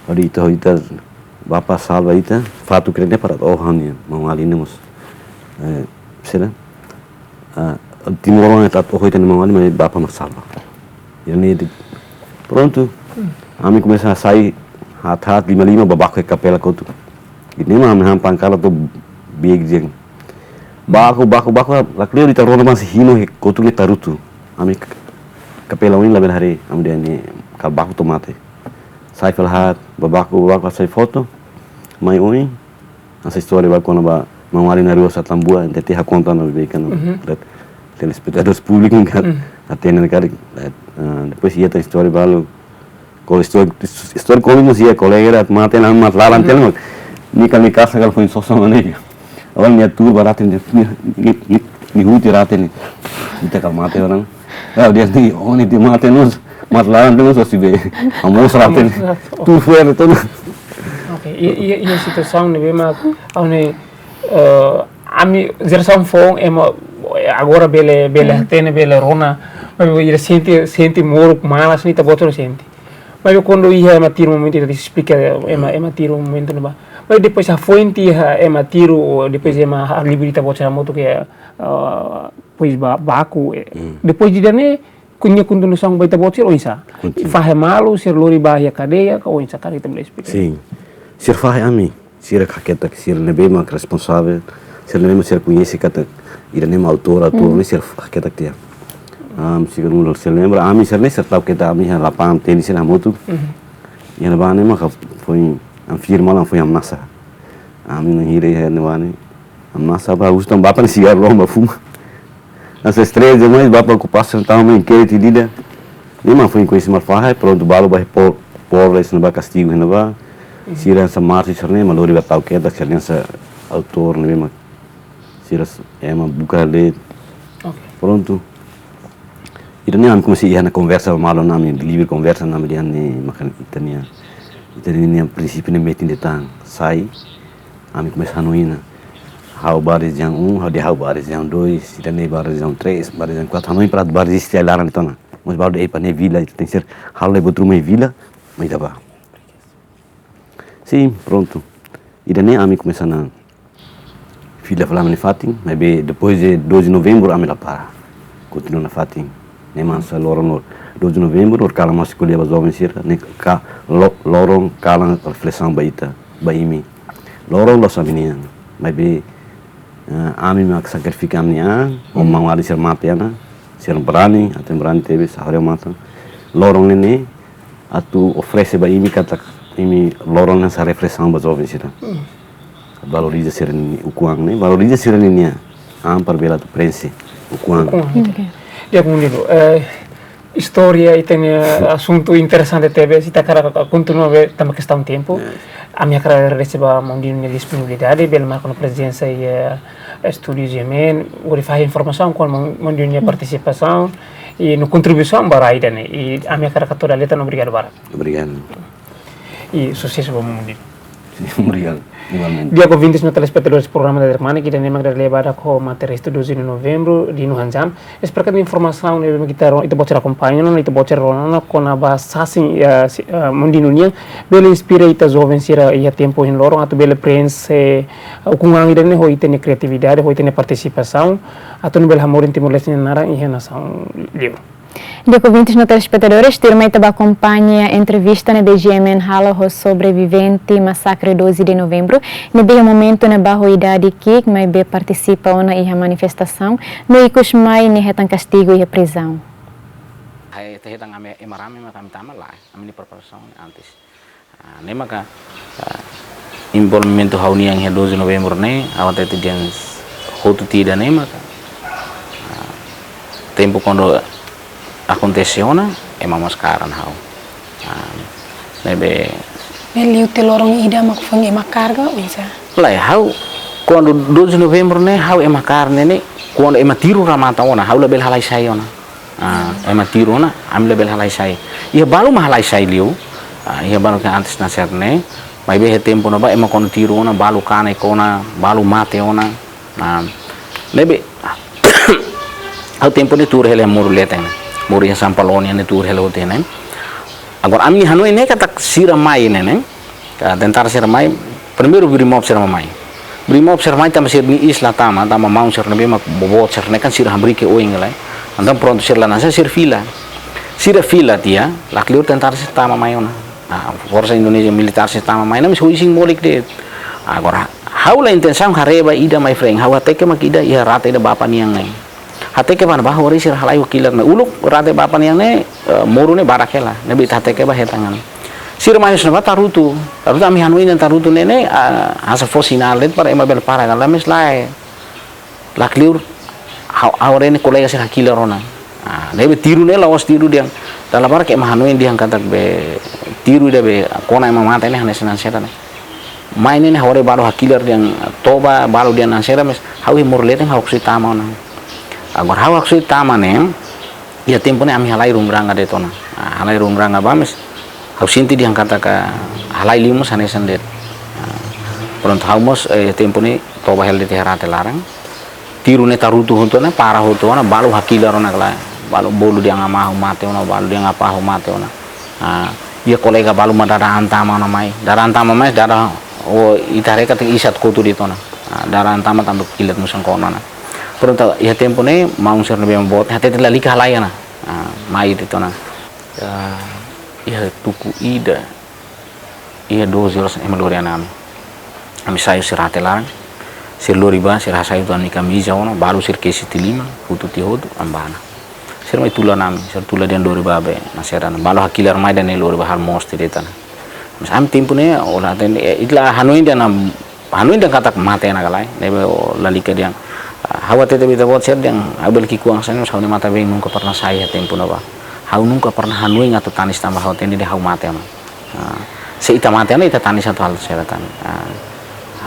Hodi ita, ita, bapa salva ita, fatuk ne'e para oho nia, maun-alin ne'e mós. Eh, sira. Ah, timoroan atu oho ita-nia maun-alin, mas bapa mak salva. Ida-ne'e de'it. Prontu. Ami komesa sai, haat-haat, lima-lima, ba baku iha kapela kotuk. Ida-ne'e mak ami han pangkala to'o big jeng. Baku, baku, baku, lakleur ita rona mós hinu iha kotuk ne'e tarutu. Ami k-, kapela oin labele haree, ami dehan ne'e kal baku to'o mate. Sai fali haat, ba baku, ba baku, hasai foto. Mai oin, hanesan istória balu kona-ba maun-alin Nariwa Satambua, ente te hakonta no be kan, Mhm. dat telespetadór públiku kan, Mhm. hatene karik, eh, depois iha tan istória balu, kol istória, istória kómiku mós iha, kolega ida mate ona, mate laran Mhm. tiha ona, nia kal nia kasa kal foin sosa maneira. Agora nia tuur ba rai tiha ona, nia, nia, nia, nia huti rai tiha ona. Ita kal mate ona. Ya, dehan nia, oh, nia mate ona, mate laran tiha ona, sosi be. Amos rai tiha ona. Amos rai tiha ona. Tuur fuerte tiha ona. Oke, i, i, iha situasaun ne'ebé mak, ha'u-nia, eh, ami jerasaun foun, ema, agora bele, bele Hmm. hatene, bele rona, maibé ita sente, sente moruk malas, ne'e ita-boot sente. Maibé kuandu iha ema tiru momentu, ita esplika, ema, Hmm. ema tiru momentu ne'ebá. Maibé depois hafoin tiha ema tiru, depois ema halibur ita-boot hamutuk iha, eh, depois ba, baku, eh, Hmm. depois de ida-ne'e, nia kontinuasaun ba ita-boot sira oinsá? Kontinua. Fahe malu, sira lori ba iha kadeia, ka oinsá, karik ita bele esplika? Sin. Sira fahe ami, sira haketak, sira ne'ebé mak responsavel, sira ne'ebé mak sira koñese katak ida-ne'e mak autór, autór, Hmm. ne'e sira haketak tiha. Am, sira nunka sira lembra, ami sira-ne'e sira tau ketak ami iha lapangan tenis sira hamutuk. Mhm. Iha ne'ebá ne'e maka foin, ami firma la foin ameasa. Ami na'in hira iha ne'ebá ne'e. Ameasa ba husu tan bapa nia sigarru la'o ba fuma. Hanesan estresa demais, bapa ku pasar tau mai inquérito ida. Ne'e mak foin koñese malu fahe, prontu balu ba por, por les ne'ebá kastigu ne'ebá. Mhm. Sira hanesan mártir sira-ne'e mak lori ba tau ketak sira-ne'e hanesan autór ne'ebé mak sira s-, ema buka de'it. Oke. Prontu. Ida-ne'e ami komesa iha ona konversa malu ona, ami livre konversa ona, ami dehan ne'e maka ita-nia, ita-nia prinsípiu ne'e metin de'it tan, sai, ami komesa hanoin ona. Ha'u ba rejiaun um, ha'u dehan ha'u ba rejiaun dois, ida-ne'e ba rejiaun três, ba rejiaun quatro, ha'u hanoin para ba reziste ai-laran ida-ne'e. Mas balu dehan, "Epa, ne'e vila, ita tenke ser halo buat ruma iha vila, mai ita ba." Sim, prontu. Ida-ne'e ami komesa ona fila fali ami-nia fatin, maibé depois de doze de novembro ami la para. Kontinua nafatin. Ne'e mak sai loron no doze de novembro, loron kalan mós ko'alia ba joven sira, ne'e ka lo-, loron kalan reflesaun ba ita, ba imi. Loron la'ós ami-nian, maibé, eh, ami mak sakrifika ami-nia an, ho maun-alin sira mate ona, sira brani, atu brani tebes, sahari matan. Loron ne'e ne'e, atu oferese ba imi katak imi loron ne'e sai reflesaun ba joven sira. Valoriza sira-nia ukun-an ne'e, valoriza sira-nia an para bele atu prenxe ukun-an. Ukun-an. Oke. Di'ak, maun Dino, eh, istória ita-nia asuntu interesante tebes, ita hakarak kontinua be tanba kestaun tempu. Ami hakarak agradese ba maun Dino nia disponibilidade, bele marka ona prezensa iha, eh, estúdiu G M N, hodi fahe informasaun kona-ba maun, maun Dino nia partisipasaun i no kontribuisaun ba rai ida-ne'e. I ami hakarak hato'o dala ida tan obrigadu barak. Obrigadu. I susesu ba maun Dino. Obrigadu, igualmente. Di'ak, ouvintes no telespetadores programa Dader Manik, ida-ne'e mak dadeer leba ida ho matéria estudu doze de novembro, Dino Hanjam. Espera katak informasaun ne'ebé mak ita ro-, ita-boot sira akompaña ona, ita-boot sira rona ona kona-ba sasin, eh, si-, eh, maun Dino nian, bele inspira ita joven sira iha tempu ohin loron atu bele prenxe, eh, ukun-an ida-ne'e ho ita-nia kriatividade, ho ita-nia partisipasaun, atu nune'e bele hamorin Timor-Leste nia naran iha nasaun liur. Di'ak, ouvintes no telespetadores, tuirmai ita bá akompaña entrevista ne'ebé G M N halo ho sobrevivente masakre doze de novembro, ne'ebé iha momentu ne'ebá ho idade ki'ik, maibé partisipa ona iha manifestasaun, no ikus mai nia hetan kastigu iha prizaun. Ita hetan ami ema rame mak ami tama lae, ami-nia preparasaun antes. Ah, ne'e maka, ah, envolvimentu ha'u-nian iha doze novembru ne'e, ha'u hatete dehan hotu tiha ida-ne'e maka, ah, tempu kuandu akontese ona, ema mós kaer ona ha'u. Ah, ne'ebé. Ne'e liu tiha loron ida mak foin ema kaer ka, oinsá? Lae, ha'u, kuandu doze novembru ne'e, ha'u ema kaer ne'e ne'e, kuandu ema tiru remata ona, ha'u labele halai sai ona. Ah, ema tiru ona, ami labele halai sai. Iha balu mak halai sai liu. Ah, iha balu ke antes nasé ne'e. Maibé iha tempu ne'ebá ema kuandu tiru ona, balu kanek ona, balu mate ona. Ah, ne'ebé, ha'u tempu ne'e tuur hela moru leten. Moru iha Sampailon ne'e tuur hela hotu ne'e. Agora ami hanoin ne'e katak sira mai ne'e ne'e. Ah, tentara sira mai, primeiru Brimob sira mai. Brimob sira mai tanba sira-nia iis la tama, tanba maun sira ne'ebé mak boboot sira ne'e kan sira hamriik oin lai. Entaun prontu sira la hanesan sira fila. Sira fila tiha, lakleur tentara sira tama mai ona. Ah, forsa Indonézia militár sira tama mai ona, maibé ho isin molik de'it. Agora, ha'u la intensaun haree ba ida mai freng, ha'u hateke mak ida iha rate ida bapa nian ne'e. Hateke ba ne'ebá hori sira halai ho kilar ne'e. Uluk rate bapa nian ne'e, eh, moru ne'e barak hela. Ne'ebé ita hateke ba hetan an. Sira mai husi ne'ebá tarutu. Tarutu ami hanoin dehan tarutu ne'e ne'e, ah, hanesan fó sinál de'it para ema bele para ka lae, maibé lae. Lakleur ha'u, ha'u haree ne'e kolega sira hakilar ona. Ah, ne'ebé tiru ne'e la'ós tiru dehan. Dala barak ema hanoin dehan katak be tiru ida be kona ema mate ne'e hanesan naran saida ne'e. Mai ne'e ne'e ha'u haree balu hakilar dehan toba, balu dehan naran saida, maibé ha'u iha moru leten ha'u haksoit tama ona. Agora ha'u haksoit tama ne'e, iha tempu ne'e ami halai runguranga de'it ona. Ah, halai runguranga bá maibé ha'u sente dehan katak halai liu mós hanesan de'it. Ah, prontu ha'u mós, eh, tempu ne'e toba hela de'it iha rate laran. Tiru ne'e tarutu hotu ona, para hotu ona, balu hakilar ona ka lae. Balu bolu dehan ama ha'u mate ona, balu dehan apá ha'u mate ona. Ah, iha kolega balu mak dada an tama ona mai. Dada an tama mai, dada, oh, ita haree katak iis atu kotu de'it ona. Ah, dada an tama tanba kilat musan kona ona. Prontu, iha tempu ne'e, maun sira ne'ebé boot, hatete lalika halai ona. Ah, mai de'it ona. Ah, iha tuku ida, iha doze horas ema lori an ami. Ami sai husi rate laran. Sira lori bá, sira hasai hotu ami-nia kamiza ona, balu sira kesi tiha liman, hotu tiha hotu, ami bá ona. Sira mai tula an ami, sira tula dehan lori bá be, naran saida ne'e. Balu hakilar mai dehan ne'e lori bá halo mós tiha de'it ona. Maibé ami tempu ne'e, ó la hatene, eh, ita la hanoin dehan, hanoin dehan katak mate ona ka lae, ne'ebé ó lalika dehan. Ah, ha'u hatete ba ita-boot sira dehan, ha'u bele ki'ikoan hanesan ne'e, maibé ha'u-nia matan-been nunka pernah sai iha tempu ne'ebá. Ha'u nunka pernah hanoin atu tanis tanba ha'u hatene dehan ha'u mate ona. Ah, se ita mate ona, ita tanis atu halo saida tan. Ah,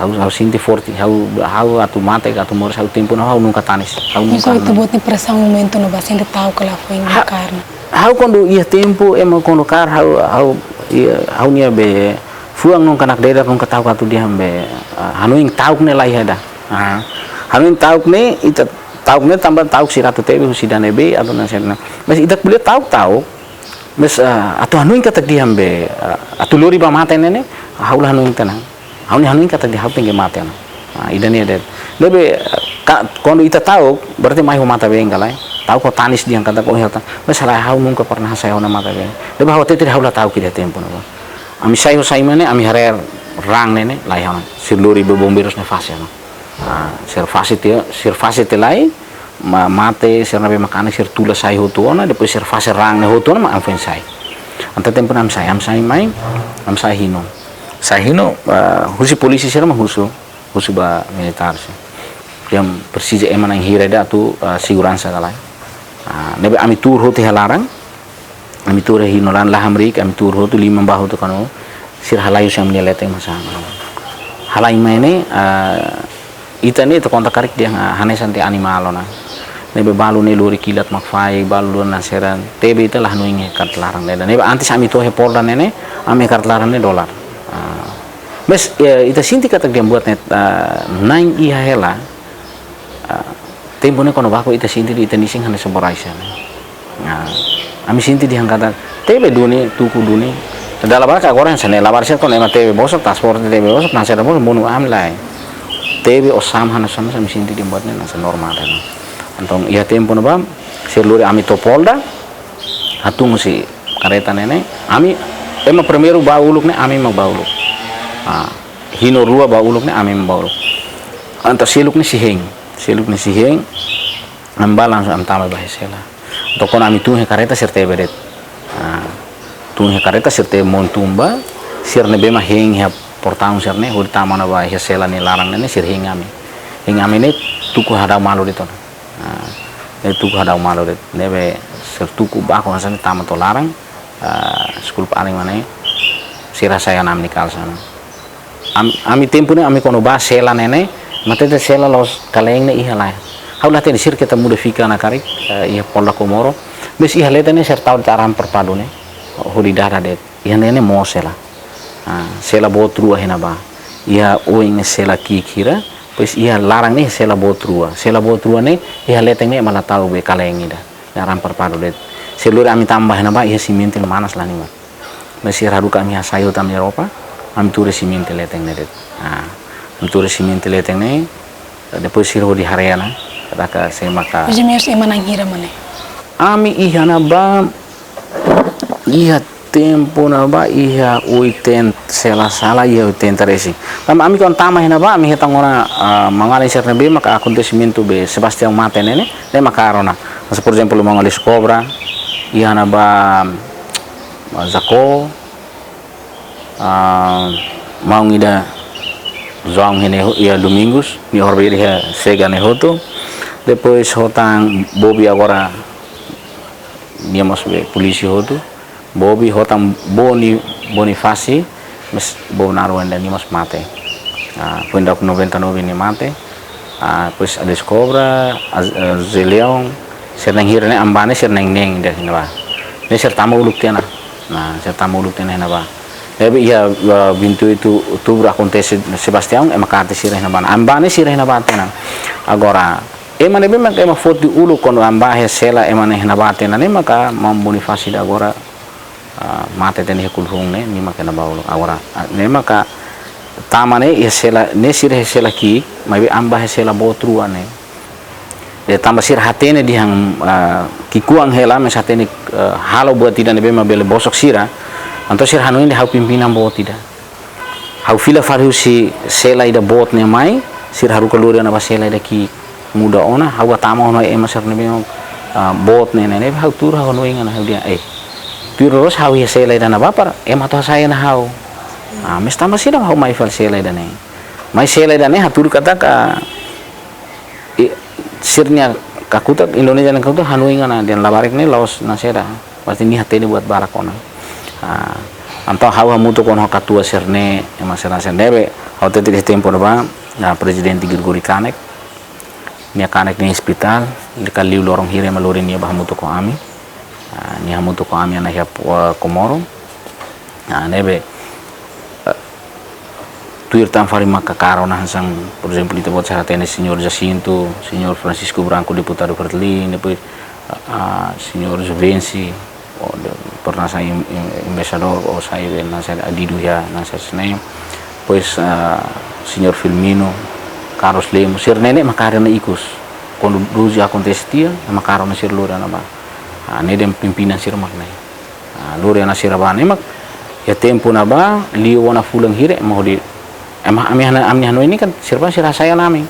ha'u, ha'u sente forte, ha'u, ha'u atu mate, atu moris, ha'u tempu ne'e ha'u nunka tanis, ha'u nunka. Oinsá ita-boot nia presaun momentu ne'ebá, sente ta'uk ka lae foin ema kaer ne'e? Ha'u kuandu iha tempu, ema kuandu kaer, ha'u, ha'u, iha, ha'u-nia be fuan nunka nakdedar, nunka ta'uk atu dehan be, ah, hanoin ta'uk ne'e la iha ida. Ah, hanoin ta'uk ne'e, ita ta'uk ne'e tanba ta'uk sira atu tebe husi ida ne'ebé, atu nasaun ne'e. Mas ita ko'alia ta'uk ta'uk, mas, ah, atu hanoin katak dehan be, ah, atu lori ba mate ne'e ne'e, ha'u la hanoin tiha ona. Ha'u ne'e hanoin katak dehan ha'u tenke mate ona. Ah, ida-ne'e de'it. Ne'ebé, ah, ka, kuandu ita ta'uk, berarti mai ho matan-been ka lae. Ta'uk ho tanis dehan katak ko heta. Mas la, ha'u nunka pernah hasai ona matan-been. Ne'ebé ha'u hatete dehan ha'u la ta'uk iha tempu ne'ebá. Ami sai ho sai mane, ami haree raan ne'e ne'e, laiha ona. Sira lori be bombeirus ne'e fase ona. Ah, sira fase tiha, sira fase tiha lai, ma-, mate, sira ne'ebé mak kanek, sira tula sai hotu ona, depois sira fase raan ne'e hotu ona, mak ami foin sai. Entaun tempu ne'e ami sai, ami sai mai, ami sai hino. Sai hino, ah, husi polísia sira mak husu, husu ba militár sira. Dehan presiza ema na'in hira ida atu, ah, seguransa ka lae. Ah, ne'ebé ami tuur hotu iha laran, ami tuur hino laran, la hamriik, ami tuur hotu, liman bá hotu kanu, sira halai husi ami-nia leten mós. Halai mai ne'e, ah, ita ne'e ita konta karik dehan, ah, hanesan de'it animál ona. Ne'ebé balu ne'e lori kilat mak fahe, balu lori nasaran, tebe ita la hanoin iha karik laran ne'e. Ne'ebé antes ami to'o iha polda ne'e ne'e, ami iha karik laran ne'e dólar. Ah, mas, eh, ita sente katak dehan buat ne'e, ah, na'in iha hela, ah, tempu ne'e kuandu baku ita sente dehan ita-nia isin hanesan borracha ne'e. Ah, ami sente dehan katak tebe duni, tuku duni. Dala barak agora hanesan ne'e, labarik sira kuandu ema tebe bosok, transporte tebe bosok, nasaran bosok, monu ami lae. Tebe osan hanesan, ami sente dehan buat ne'e hanesan normál ona. Entaun iha tempu ne'ebá, sira lori ami to'o polda, hatún husi kareta ne'e ne'e. Ami, ema primeiru bá uluk ne'e, ami mak bá uluk. Ah, hino rua bá uluk ne'e, ami mak bá uluk. Entaun seluk ne'e sei hein, seluk ne'e sei hein, ami bá langsung ami tama ba iha sela. Entaun kuandu ami tun iha kareta sira tebe de'it. Ah, tun iha kareta sira tebe monu tun ba, sira ne'ebé mak hein iha portaun sira ne'e, hodi tama ona ba iha sela nia laran ne'e ne'e, sira hein ami. Hein ami ne'e tuku hadau malu de'it ona. Ah, ne'e tuku hadau malu de'it. Ne'ebé sira tuku baku hanesan ne'e tama to'o laran, ah, deskulpa alin mak ne'e, sira hasai ona ami-nia kalsa ne'e. Am-, ami tempu ne'e, ami kuandu bá sela ne'e ne'e, mak hatete sela la'ós kalen ne'e iha lae. Ha'u la hatene sira keta muda fika ona karik, eh, iha Polda Comoro. Mas iha leten ne'e sira tau de'it arame farpadu ne'e, hodi dada de'it. Iha ne'e ne'e moos sela. Ah, sela boot rua iha ne'ebá. Iha oin ne'e sela ki'ik hira, depois iha laran ne'e sela boot rua. Sela boot rua ne'e, iha leten ne'e ema la tau be kalen ida. Ne'e arame farpadu de'it. Sira lori ami tama ba iha ne'ebá, iha simente manas la halimar. Mas sira haruka ami hasai hotu ami-nia roupa, ami tuur iha simente leten ne'e de'it. Ah, ami tuur iha simente leten ne'e, depois sira hodi haree ona, katak sé maka. Mas imi ema na'in hira mak ne'e? Ami iha ne'ebá, iha tempu ne'ebá, iha oitenta, se la sala, iha oitenta resin. Tanba ami kuandu tama iha ne'ebá, ami hetan ona, ah, maun-alin sira ne'ebé maka akontesimentu be Sebastião mate ne'e ne'e, ne'e mak hakarak ona. Mas, por ezemplu, maun Alice Cobra, iha ne'ebá, ah, Jaco, ah, maun ida João ne'e ho-, iha Domingos, nia horibainhira iha Sega ne'e hotu. Depois ho tan Bobi agora, nia mós be polísia hotu. Bobi ho tan Boni, Bonifasi, mas Bobi Naru ida nia mós mate. Ah, foin daudauk noventa e nove nia mate. Ah, depois Alice Cobra, Az-, eh, José Leão, sira na'in hira ne'e, ami bá ne'e sira na'in neen de'it iha ne'ebá. Ne'e sira tama uluk tiha ona. Nah, sira tama uluk tiha ona iha ne'ebá. Ne'ebé iha, eh, vinte e oito outubro akontese Sebastião, ema kaer tiha sira iha ne'ebá. Ami bá ne'e sira iha ne'ebá tiha ona. Agora, ema ne'ebé mak ema foti uluk kuandu ami bá iha sela ema ne'e iha ne'ebá tiha ona ne'e maka maun Bonifasi ida agora, ah, mate tiha ona iha Kulhung ne'e, nia mak iha ne'ebá uluk. Agora, ah, ne'e maka tama ne'e iha sela, ne'e sira iha sela ki'ik, maibé ami bá iha sela boot rua ne'e. Dehan tanba sira hatene dehan, ah, ki'ikoan hela, mas hatene, ah, halo buat ida ne'ebé mak bele bosok sira. Entaun sira hanoin dehan ha'u pimpinan boot ida. Ha'u fila fali husi sela ida boot ne'e mai, sira haruka lori ona ba sela ida ki'ik, muda ona, ha'u bá tama ona ema sira ne'ebé, ah, boot ne'e ne'e, ne'ebé ha'u tuur ha'u hanoin ona ha'u dehan, eh, tuir loloos ha'u iha sela ida ne'ebá para ema atu hasai ona ha'u. Ah, mas tanba saida ha'u mai fali sela ida ne'e. Mai sela ida ne'e hatudu katak, eh, sira-nia kakutak, Indonézia nia kakutak hanoin ona dehan labarik ne'e la'ós nasaida. Pasti nia hatene buat barak ona. Ah, entaun ha'u hamutuk ho katuas sira ne'e, ema sira-ne'e sendiri. Ha'u hatete iha tempu ne'ebá, ah, Prezidente Gregório kanek. Nia kanek iha ospitál, depois liu loron hira ema lori nia bá hamutuk ho ami. Ah, nia hamutuk ho ami iha ne'e iha, eh, Comoro. Ah, ne'ebé, eh, Tuir tan fali maka karona hanesan, por ezemplu, ita-boot sira hatene Señór Jacinto, Señór Francisco Branco, deputadu Fretilin, depois, ah, ah, Señór Juvenci, o de, pernah sai em-, em-, embaixadór, o sai be hanesan adidu iha hanesan ne'e. Depois, ah, Señór Filmino, Carlos Lemos, sira ne'e ne'e maka karona ikus. Kuandu doze akontese tiha, maka karona sira lori ona bá. Ah, ne'e dehan pimpinan sira mak ne'e. Ah, lori ona sira bá ne'e mak, iha tempu ne'ebá, liu ona fulan hira, ema hodi, ema, ami hana-, ami hanoin ne'e kan, sira bá sira hasai ona ami.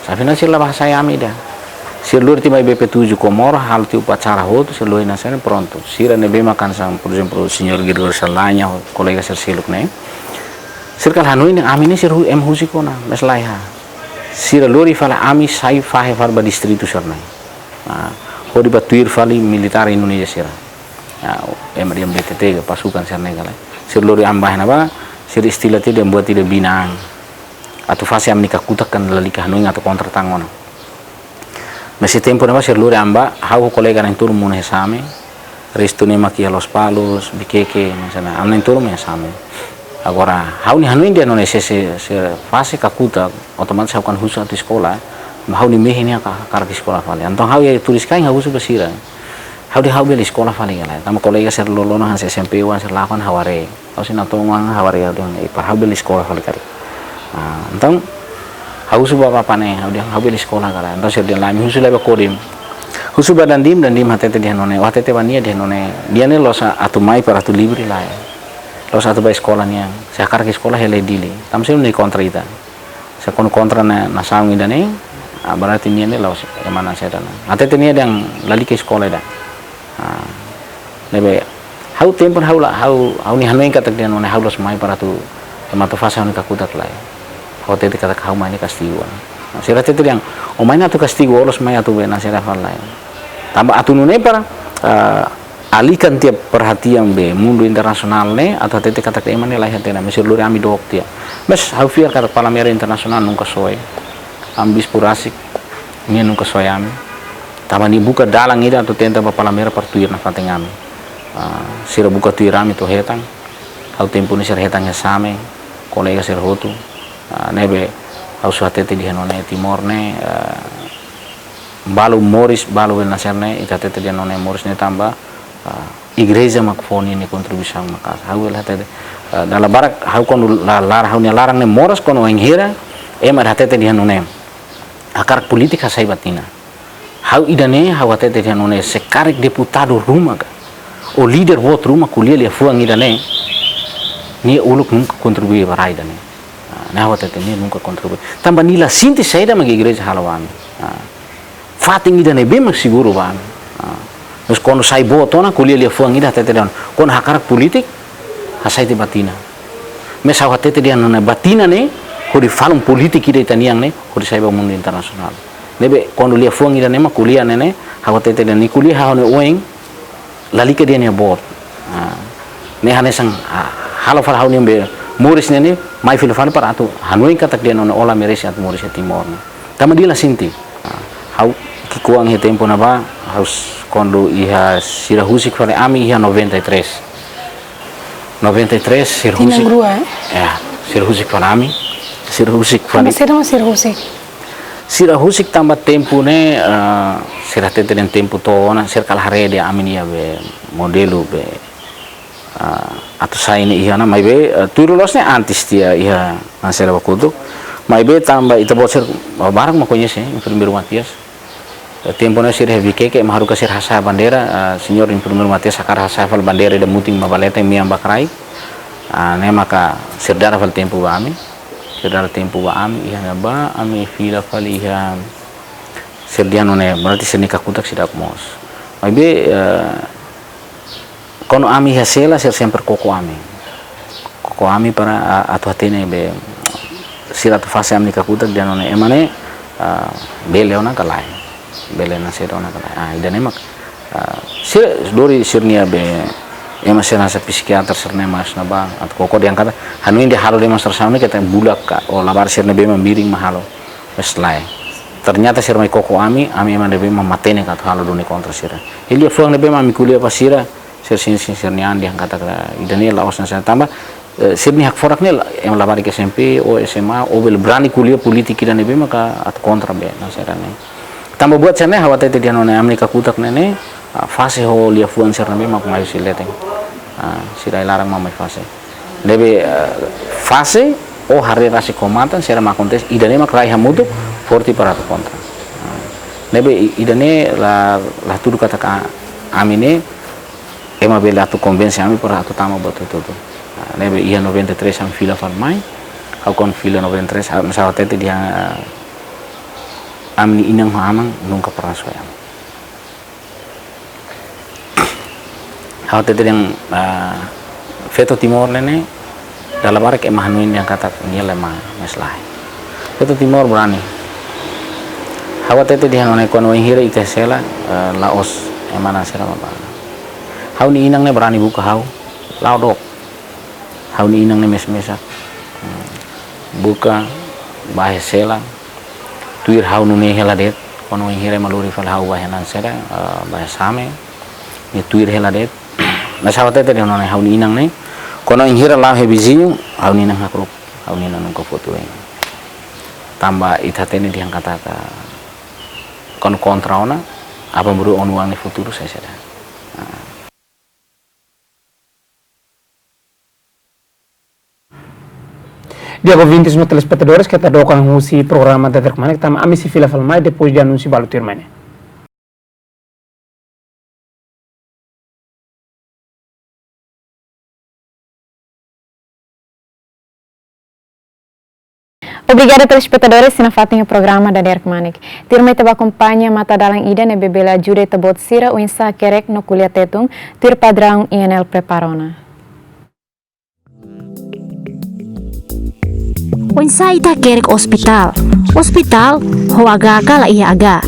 Sá afinál sira la bá hasai ami ida. Sira lori tiha mai B P tujuh Comoro, halo tiha upacara hotu, sira lori hanesan ne'e prontu. Sira ne'ebé mak hanesan, por ezemplu, Señór Gregorio Saldanha, kolega sira seluk ne'e. Sira kala hanoin ne'e, ami ne'e sira hu-, ema husik ona, mas laiha. Sira lori fali ami sai fahe fali ba distritu sira ne'e. Ah, hodi bá tuir fali militár Indonézia sira. Ah, ema dehan B T T ka pasukan sira ne'e ka lae. Sira lori ami bá iha ne'ebá, sira istila tiha dehan buat ida binan. Atu fase ami-nia kakutak kan lalika hanoin atu kontra tan ona. Mas iha tempu ne'ebá sira lori ami bá, ha'u ho kolega na'in-tolu monu iha Same, restu ne'e mak iha Lospalos, Viqueque, hanesan ne'e, ami na'in-tolu mak iha Same. Agora, ha'u-nia hanoin dehan nune'e se, se, se fase kakutak, otomatis ha'u kan husu atu eskola, mas ha'u-nia mehi ne'e haka-, hakarak eskola fali. Entaun ha'u iha Turiscai ha'u husu ba sira. Ha'u dehan ha'u bele eskola fali ka lae. Tanba kolega sira loroloron hanesan S M P oan sira lakon ha'u haree. Ha'u sei natoon oan ha'u haree ha'u dehan, eh, para ha'u bele eskola fali karik. Ah, entaun, ha'u husu ba bapa ne'e, ha'u dehan ha'u bele eskola ka lae. Entaun sira dehan lae, ami husu lai ba Kodim. Husu ba Dandim, Dandim hatete dehan nune'e, ó hatete ba nia dehan nune'e, nia ne'e la'ós atu mai para atu livre lae. La'ós atu bá eskola nian, se hakarak eskola hela iha Dili. Tanba sira ne'e kontra ita. Se kuandu kontra ona nasaun ida-ne'e, ah, berarti nia ne'e la'ós ema na'in-saida ona. Hatete nia dehan lalika eskola ida. Ah, ne'ebé, ha'u tempu ha'u la, ha'u, ha'u-nia hanoin katak dehan nune'e ha'u la'ós mai para atu, ema atu fase ha'u-nia kakutak lae. Ha'u hatete katak ha'u mai ne'e kastigu ona. Nah, sira hatete dehan, ó mai ne'e atu kastigu, ó la'ós mai atu be hanesan ne'e fali lae. Tanba atu nune'e para, ah, alihkan tiha perhatian be mundu internasionál ne'e, atu hatete katak ema ne'e la iha tiha ona, mas sira lori ami dook tiha. Mas ha'u fiar katak Palmeira Internasionál nunka soe. Ami bispu rasik, nia nunka soe ami. Tanba nia buka dalan ida atu tenta ba Palmeira para tuir nafatin ami. Ah, sira buka tuir ami to'o hetan. Ha'u tempu ne'e sira hetan iha Same, kolega sira hotu. Ah, ne'ebé ha'u só hatete dehan nune'e Timor ne'e, ah, balu moris, balu be hanesan ne'e, ita hatete dehan nune'e moris ne'e tanba, ah, igreja mak fó nia kontribuisaun maka'as. Ha'u bele hatete, ah, dala barak, ha'u kuandu la-, lar-, ha'u-nia laran ne'e moras kuandu wainhira, ema hatete dehan nune'e. Hakarak polítika sai batina. Ha'u ida-ne'e, ha'u hatete dehan nune'e se karik deputadu ruma ka, ou líder boot ruma ko'alia liafuan ida-ne'e, nia uluk nunka kontribui ba rai ida-ne'e. Ah, ne'e ha'u hatete nia nunka kontribui. Tanba nia la sente saida mak igreja halo ba ami. Ah. Fatin ida ne'ebé mak seguru ba ami. Ah. Mas kuandu sai boot ona ko'alia liafuan ida hatete dehan. Kuandu hakarak polítika, hasai tiha batina. Mas ha'u hatete dehan nune'e batina ne'e, hodi falun polítika ida ita-nian ne'e, hodi sai ba mundu internasionál. Ne'ebé kuandu liafuan ida-ne'e mak ko'alia ne'e ne'e, ha'u hatete dehan nia ko'alia ha'u-nia oin, lalika dehan nia boot. Ah, ne'e hanesan, ah, halo fali ha'u-nia be moris ne'e ne'e, mai fila fali para atu hanoin katak dehan nune'e ó la merese atu moris iha Timor ne'e. Tanba nia la sente. Ah, ha'u ki'ikoan iha tempu ne'ebá, ha'u s-, kuandu iha sira husik fali ami iha noventa e três. Noventa e três, sira husik. Tinan rua, eh? Ya, sira husik fali ami. Sira husik fali. Tanba saida mak sira husik? Sira husik tanba tempu ne'e, ah, sira hatete dehan tempu to'o ona, sira kala haree dehan ami-nia be modelu be, ah, atu sai ne'e iha ona, maibé, ah, tuir loloos ne'e antes tiha iha hanesan ne'e ba kotuk. Maibé tanba ita-boot sira, ah, barak mak koñese, enfermeiru Matias. Eh, tempu ne'e sira iha Viqueque, ema haruka sira hasai bandeira, ah, señór enfermeiru Matias hakarak hasai fali bandeira ida mutin mak ba leten, mean ba kraik. Ah, ne'e maka sira dada fali tempu ba ami. Sira dada tempu ba ami, iha ne'ebá, ami fila fali iha, sira dehan nune'e, berarti sira-nia kakutak seidauk moos. Maibé, eh, kuandu ami iha sela, sira sempre koko ami. Koko ami para, ah, atu hatene be, sira atu fase ami-nia kakutak dehan nune'e ema ne'e, ah, bele ona ka lae. Bele hanesan saida ona ka lae. Ah, ida-ne'e mak, ah, sira lori sira-nia be, ema sira hanesan psikiater sira-ne'e mai iha ne'ebá, atu koko dehan katak, hanoin dehan halo demonstrasaun ne'e katak bulak ka, ou labarik sira-ne'ebé mak miring mak halo. Mas lae. Ternyata sira mai koko ami, ami ema ne'ebé mak matenek atu halo duni kontra sira. Liafuan ne'ebé mak ami ko'alia ba sira, sira sin sin sira-nia an dehan katak ida-ne'e la'ós hanesan tanba, Eh, sira-nia hakfodak ne'e la, ema labarik S M P ou S M A, ou bele brani ko'alia polítika ida ne'ebé maka atu kontra be, no sira ne'e. Tanba buat sira-ne'e ha'u hatete dehan ne'e ami-nia kakutak ne'e, ah, fase ho liafuan sira ne'ebé mak mai husi leten. Ah, sira iha laran mak mai fase. Ne'ebé, ah, fase ou haree rasik ho matan, sira mak akontese, ida-ne'e mak rai hamutuk, forte para atu kontra. Ah, ne'ebé i-, ida-ne'e la, la tudu katak ami ne'e, ema bele atu konvense ami para atu tama buat hotu-hotu. Ah, ne'ebé iha noventa e três ami fila fali mai, ha'u kuandu fila noventa e três, ah, ha'u hatete dehan, ah, ami-nia inan ho aman nunka pernah soe ami. Ha'u hatete dehan, ah, feto Timor ne'e ne'e, dala barak ema hanoin dehan katak nia la ema maslahat. Feto Timor brani. Ha'u hatete dehan ne'e kuandu wainhira ita sela, eh, la'ós ema na'in sira mak ba. Ha'u-nia inan ne'e brani buka ha'u, la'o dook. Ha'u-nia inan ne'e mes-mesak. Hmm. Buka, bá iha sela, tuir ha'u nune'e hela de'it, kuandu wainhira ema lori fali ha'u bá iha na'in sira, eh, bá iha Same, nia tuir hela de'it. Mas ha'u hatete dehan ne'e ha'u-nia inan ne'e, kuandu wainhira la'o iha viziñu, ha'u-nia inan hakru'uk, ha'u-nia inan nunka fó tuir. Tanba ita hatene dehan katak, kuandu kontra ona, aban-bainrua ó-nia oan nia futuru sai saida. Ah. Di'ak, ouvintes no telespetadores, keta dook an husi programa Daderkmanek, tanba ami sei fila fali mai depois de anúnsiu balu tuirmai ne'e. Obrigada, telespetadores, sira nafatin iha programa Daderkmanek. Tuirmai ita bá akompaña matadalan ida ne'ebé bele ajuda ita-boot sira oinsá hakerek no ko'alia Tetun, tuir padraun I N L prepara ona. Oinsá ita hakerek ospitál? Ospitál ho H ka la iha H.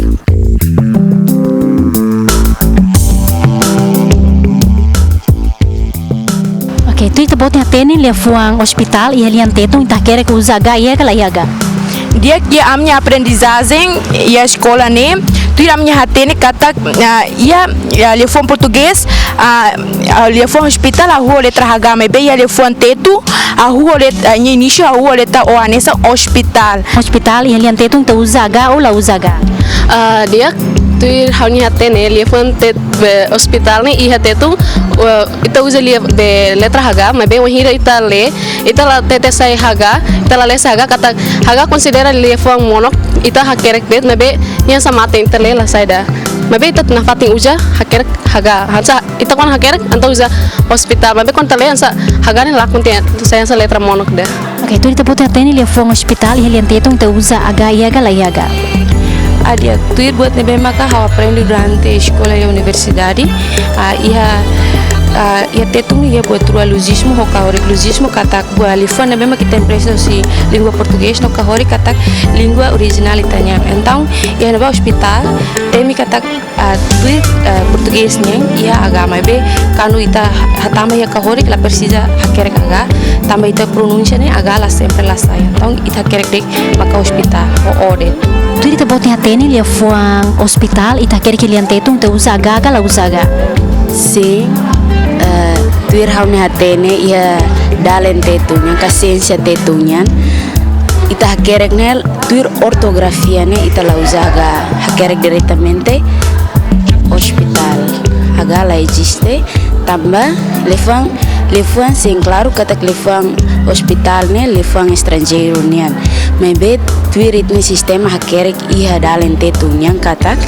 Oke, tuir ita-boot nia hatene, liafuan ospitál iha lian Tetun ita hakerek uza H iha ka la iha H? Di'ak, iha ami-nia aprendizajen iha eskola ne'e, tuir ami-nia hatene katak, ah, iha, iha liafuan portugés, ah, ah, liafuan ospitál hahú ho letra H, maibé iha liafuan Tetun hahú ho let-, ah, nia inísiu hahú ho letra O, hanesan ospitál. Ospitál iha lian Tetun ita uza H ou la uza H? Ah, di'ak, tuir ha'u-nia hatene, liafuan Tet-, eh, ospitál ne'e iha Tetun, eh, ita uza lia-, be letra H, maibé wainhira ita lee, ita la hatete sai H, ita la lee sai H, katak H konsidera liafuan monok, ita hakerek de'it, maibé nia hanesan mate, ita lee la sai ida. Maibé ita nafatin uza hakerek H, hanesan ita kuandu hakerek, entaun uza ospitál, maibé kuandu ita lee hanesan H ne'e lakon tiha, sai hanesan letra monok ida. Oke, tuir ita-boot nia hatene, liafuan ospitál iha lian Tetun ita uza H iha ka la iha H? Ah, di'ak, tuir buat ne'ebé maka ha'u aprende durante eskola iha universidade, ah, iha, ah, iha Tetun iha buat rua, luzismu ho kahórik. Luzismu katak buat liafuan ne'ebé maka ita empresta husi língua portugés no kahórik katak língua orijinál ita-nian. Entaun, iha ne'ebá ospitál, temi katak, ah, tuir, ah, portugés nian iha H, maibé kuandu ita hatama iha kahórik la presiza hakerek H, tanba ita pronunsia ne'e H la sempre la sai. Entaun ita hakerek de'it maka ospitál ho O de'it. Tuir ita-boot nia hatene, liafuan ospitál ita hakerek iha lian Tetun ita uza H ka la uza H? Sin, eh, tuir ha'u-nia hatene iha dalen Tetun nian ka siénsia Tetun nian, ita hakerek ne'e tuir ortografia ne'e ita la uza H, hakerek diretamente ospitál. H la eziste, tanba liafuan, liafuan sin klaru katak liafuan ospitál ne'e liafuan estranjeiru nian. Maibé tuir ita-nia sistema hakerek iha dalen Tetun nian katak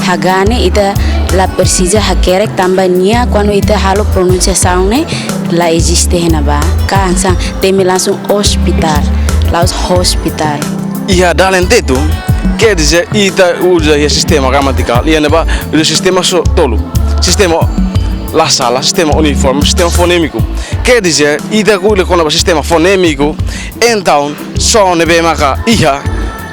H ne'e ita la presiza hakerek tanba nia kuandu ita halo pronunsiasaun ne'e la eziste iha ne'ebá. Ka hanesan temi langsung ospitál, la'ós hospitál. Iha dalen Tetun, quer dizer, ita uza iha sistema gramatikál, iha ne'ebá uza sistema só tolu. Sistema la sala, sistema uniforme, sistema fonémiku. Quer dizer, ita ko'alia kona-ba sistema fonémiku, entaun, son ne'ebé maka iha,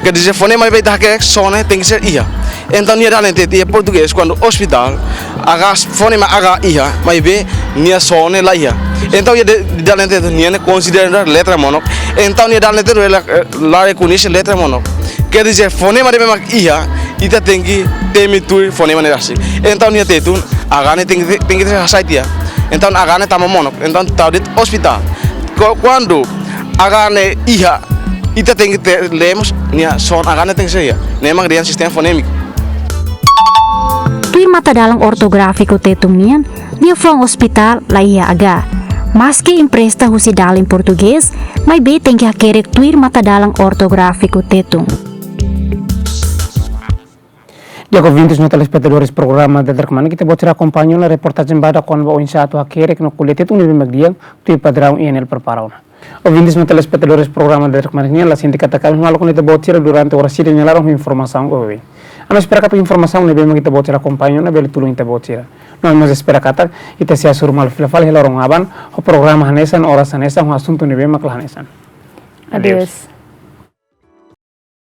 quer dizer, fonema ne'ebé ita hakerek, son ne'e tenke ser iha. Entaun, iha dalen Tetun, iha portugés, kuandu ospitál, H, fonema H iha, maibé nia son ne'e la iha. Entaun, iha de-, dalen Tetun, nia ne'e konsidera letra monok. Entaun, iha dalen Tetun, la, eh, la rekoñese letra monok. Quer dizer, fonema ne'ebé mak iha, ita tenke temi tuir fonema ne'e rasik. Entaun, iha Tetun, H ne'e tenke, tenke hasai tiha. Entaun, H ne'e tama monok. Entaun, tau de'it ospitál. Ko-, kuandu H ne'e iha, ita tenke ter lemos, nia son H ne'e tenke ser iha. Ne'e mak dehan sistema fonémiku. Tuir matadalan ortográfiku Tetun nian, liafuan ospitál la iha H. Maski empresta husi dalan portugés, maibé tenke hakerek tuir matadalan ortográfiku Tetun. Di'ak, ouvintes no telespetadores programa Daderkman, ita-boot sira akompaña ona reportajen badak kona-ba oinsá atu hakerek no ko'alia Tetun ne'ebé mak di'ak, tuir padraun I N L prepara ona. Ouvintes no telespetadores programa Daderkman nian, la sente katak ami maluk ona ita-boot sira durante oras ida nia laran ho informasaun oioin. Ami espera katak informasaun ne'ebé mak ita-boot sira akompaña ona bele tulun ita-boot sira. No ami mós espera katak ita sei hasoru malu fila fali iha loron aban, ho programa hanesan, oras hanesan, ho asuntu ne'ebé mak la hanesan. Adeus. Adeus.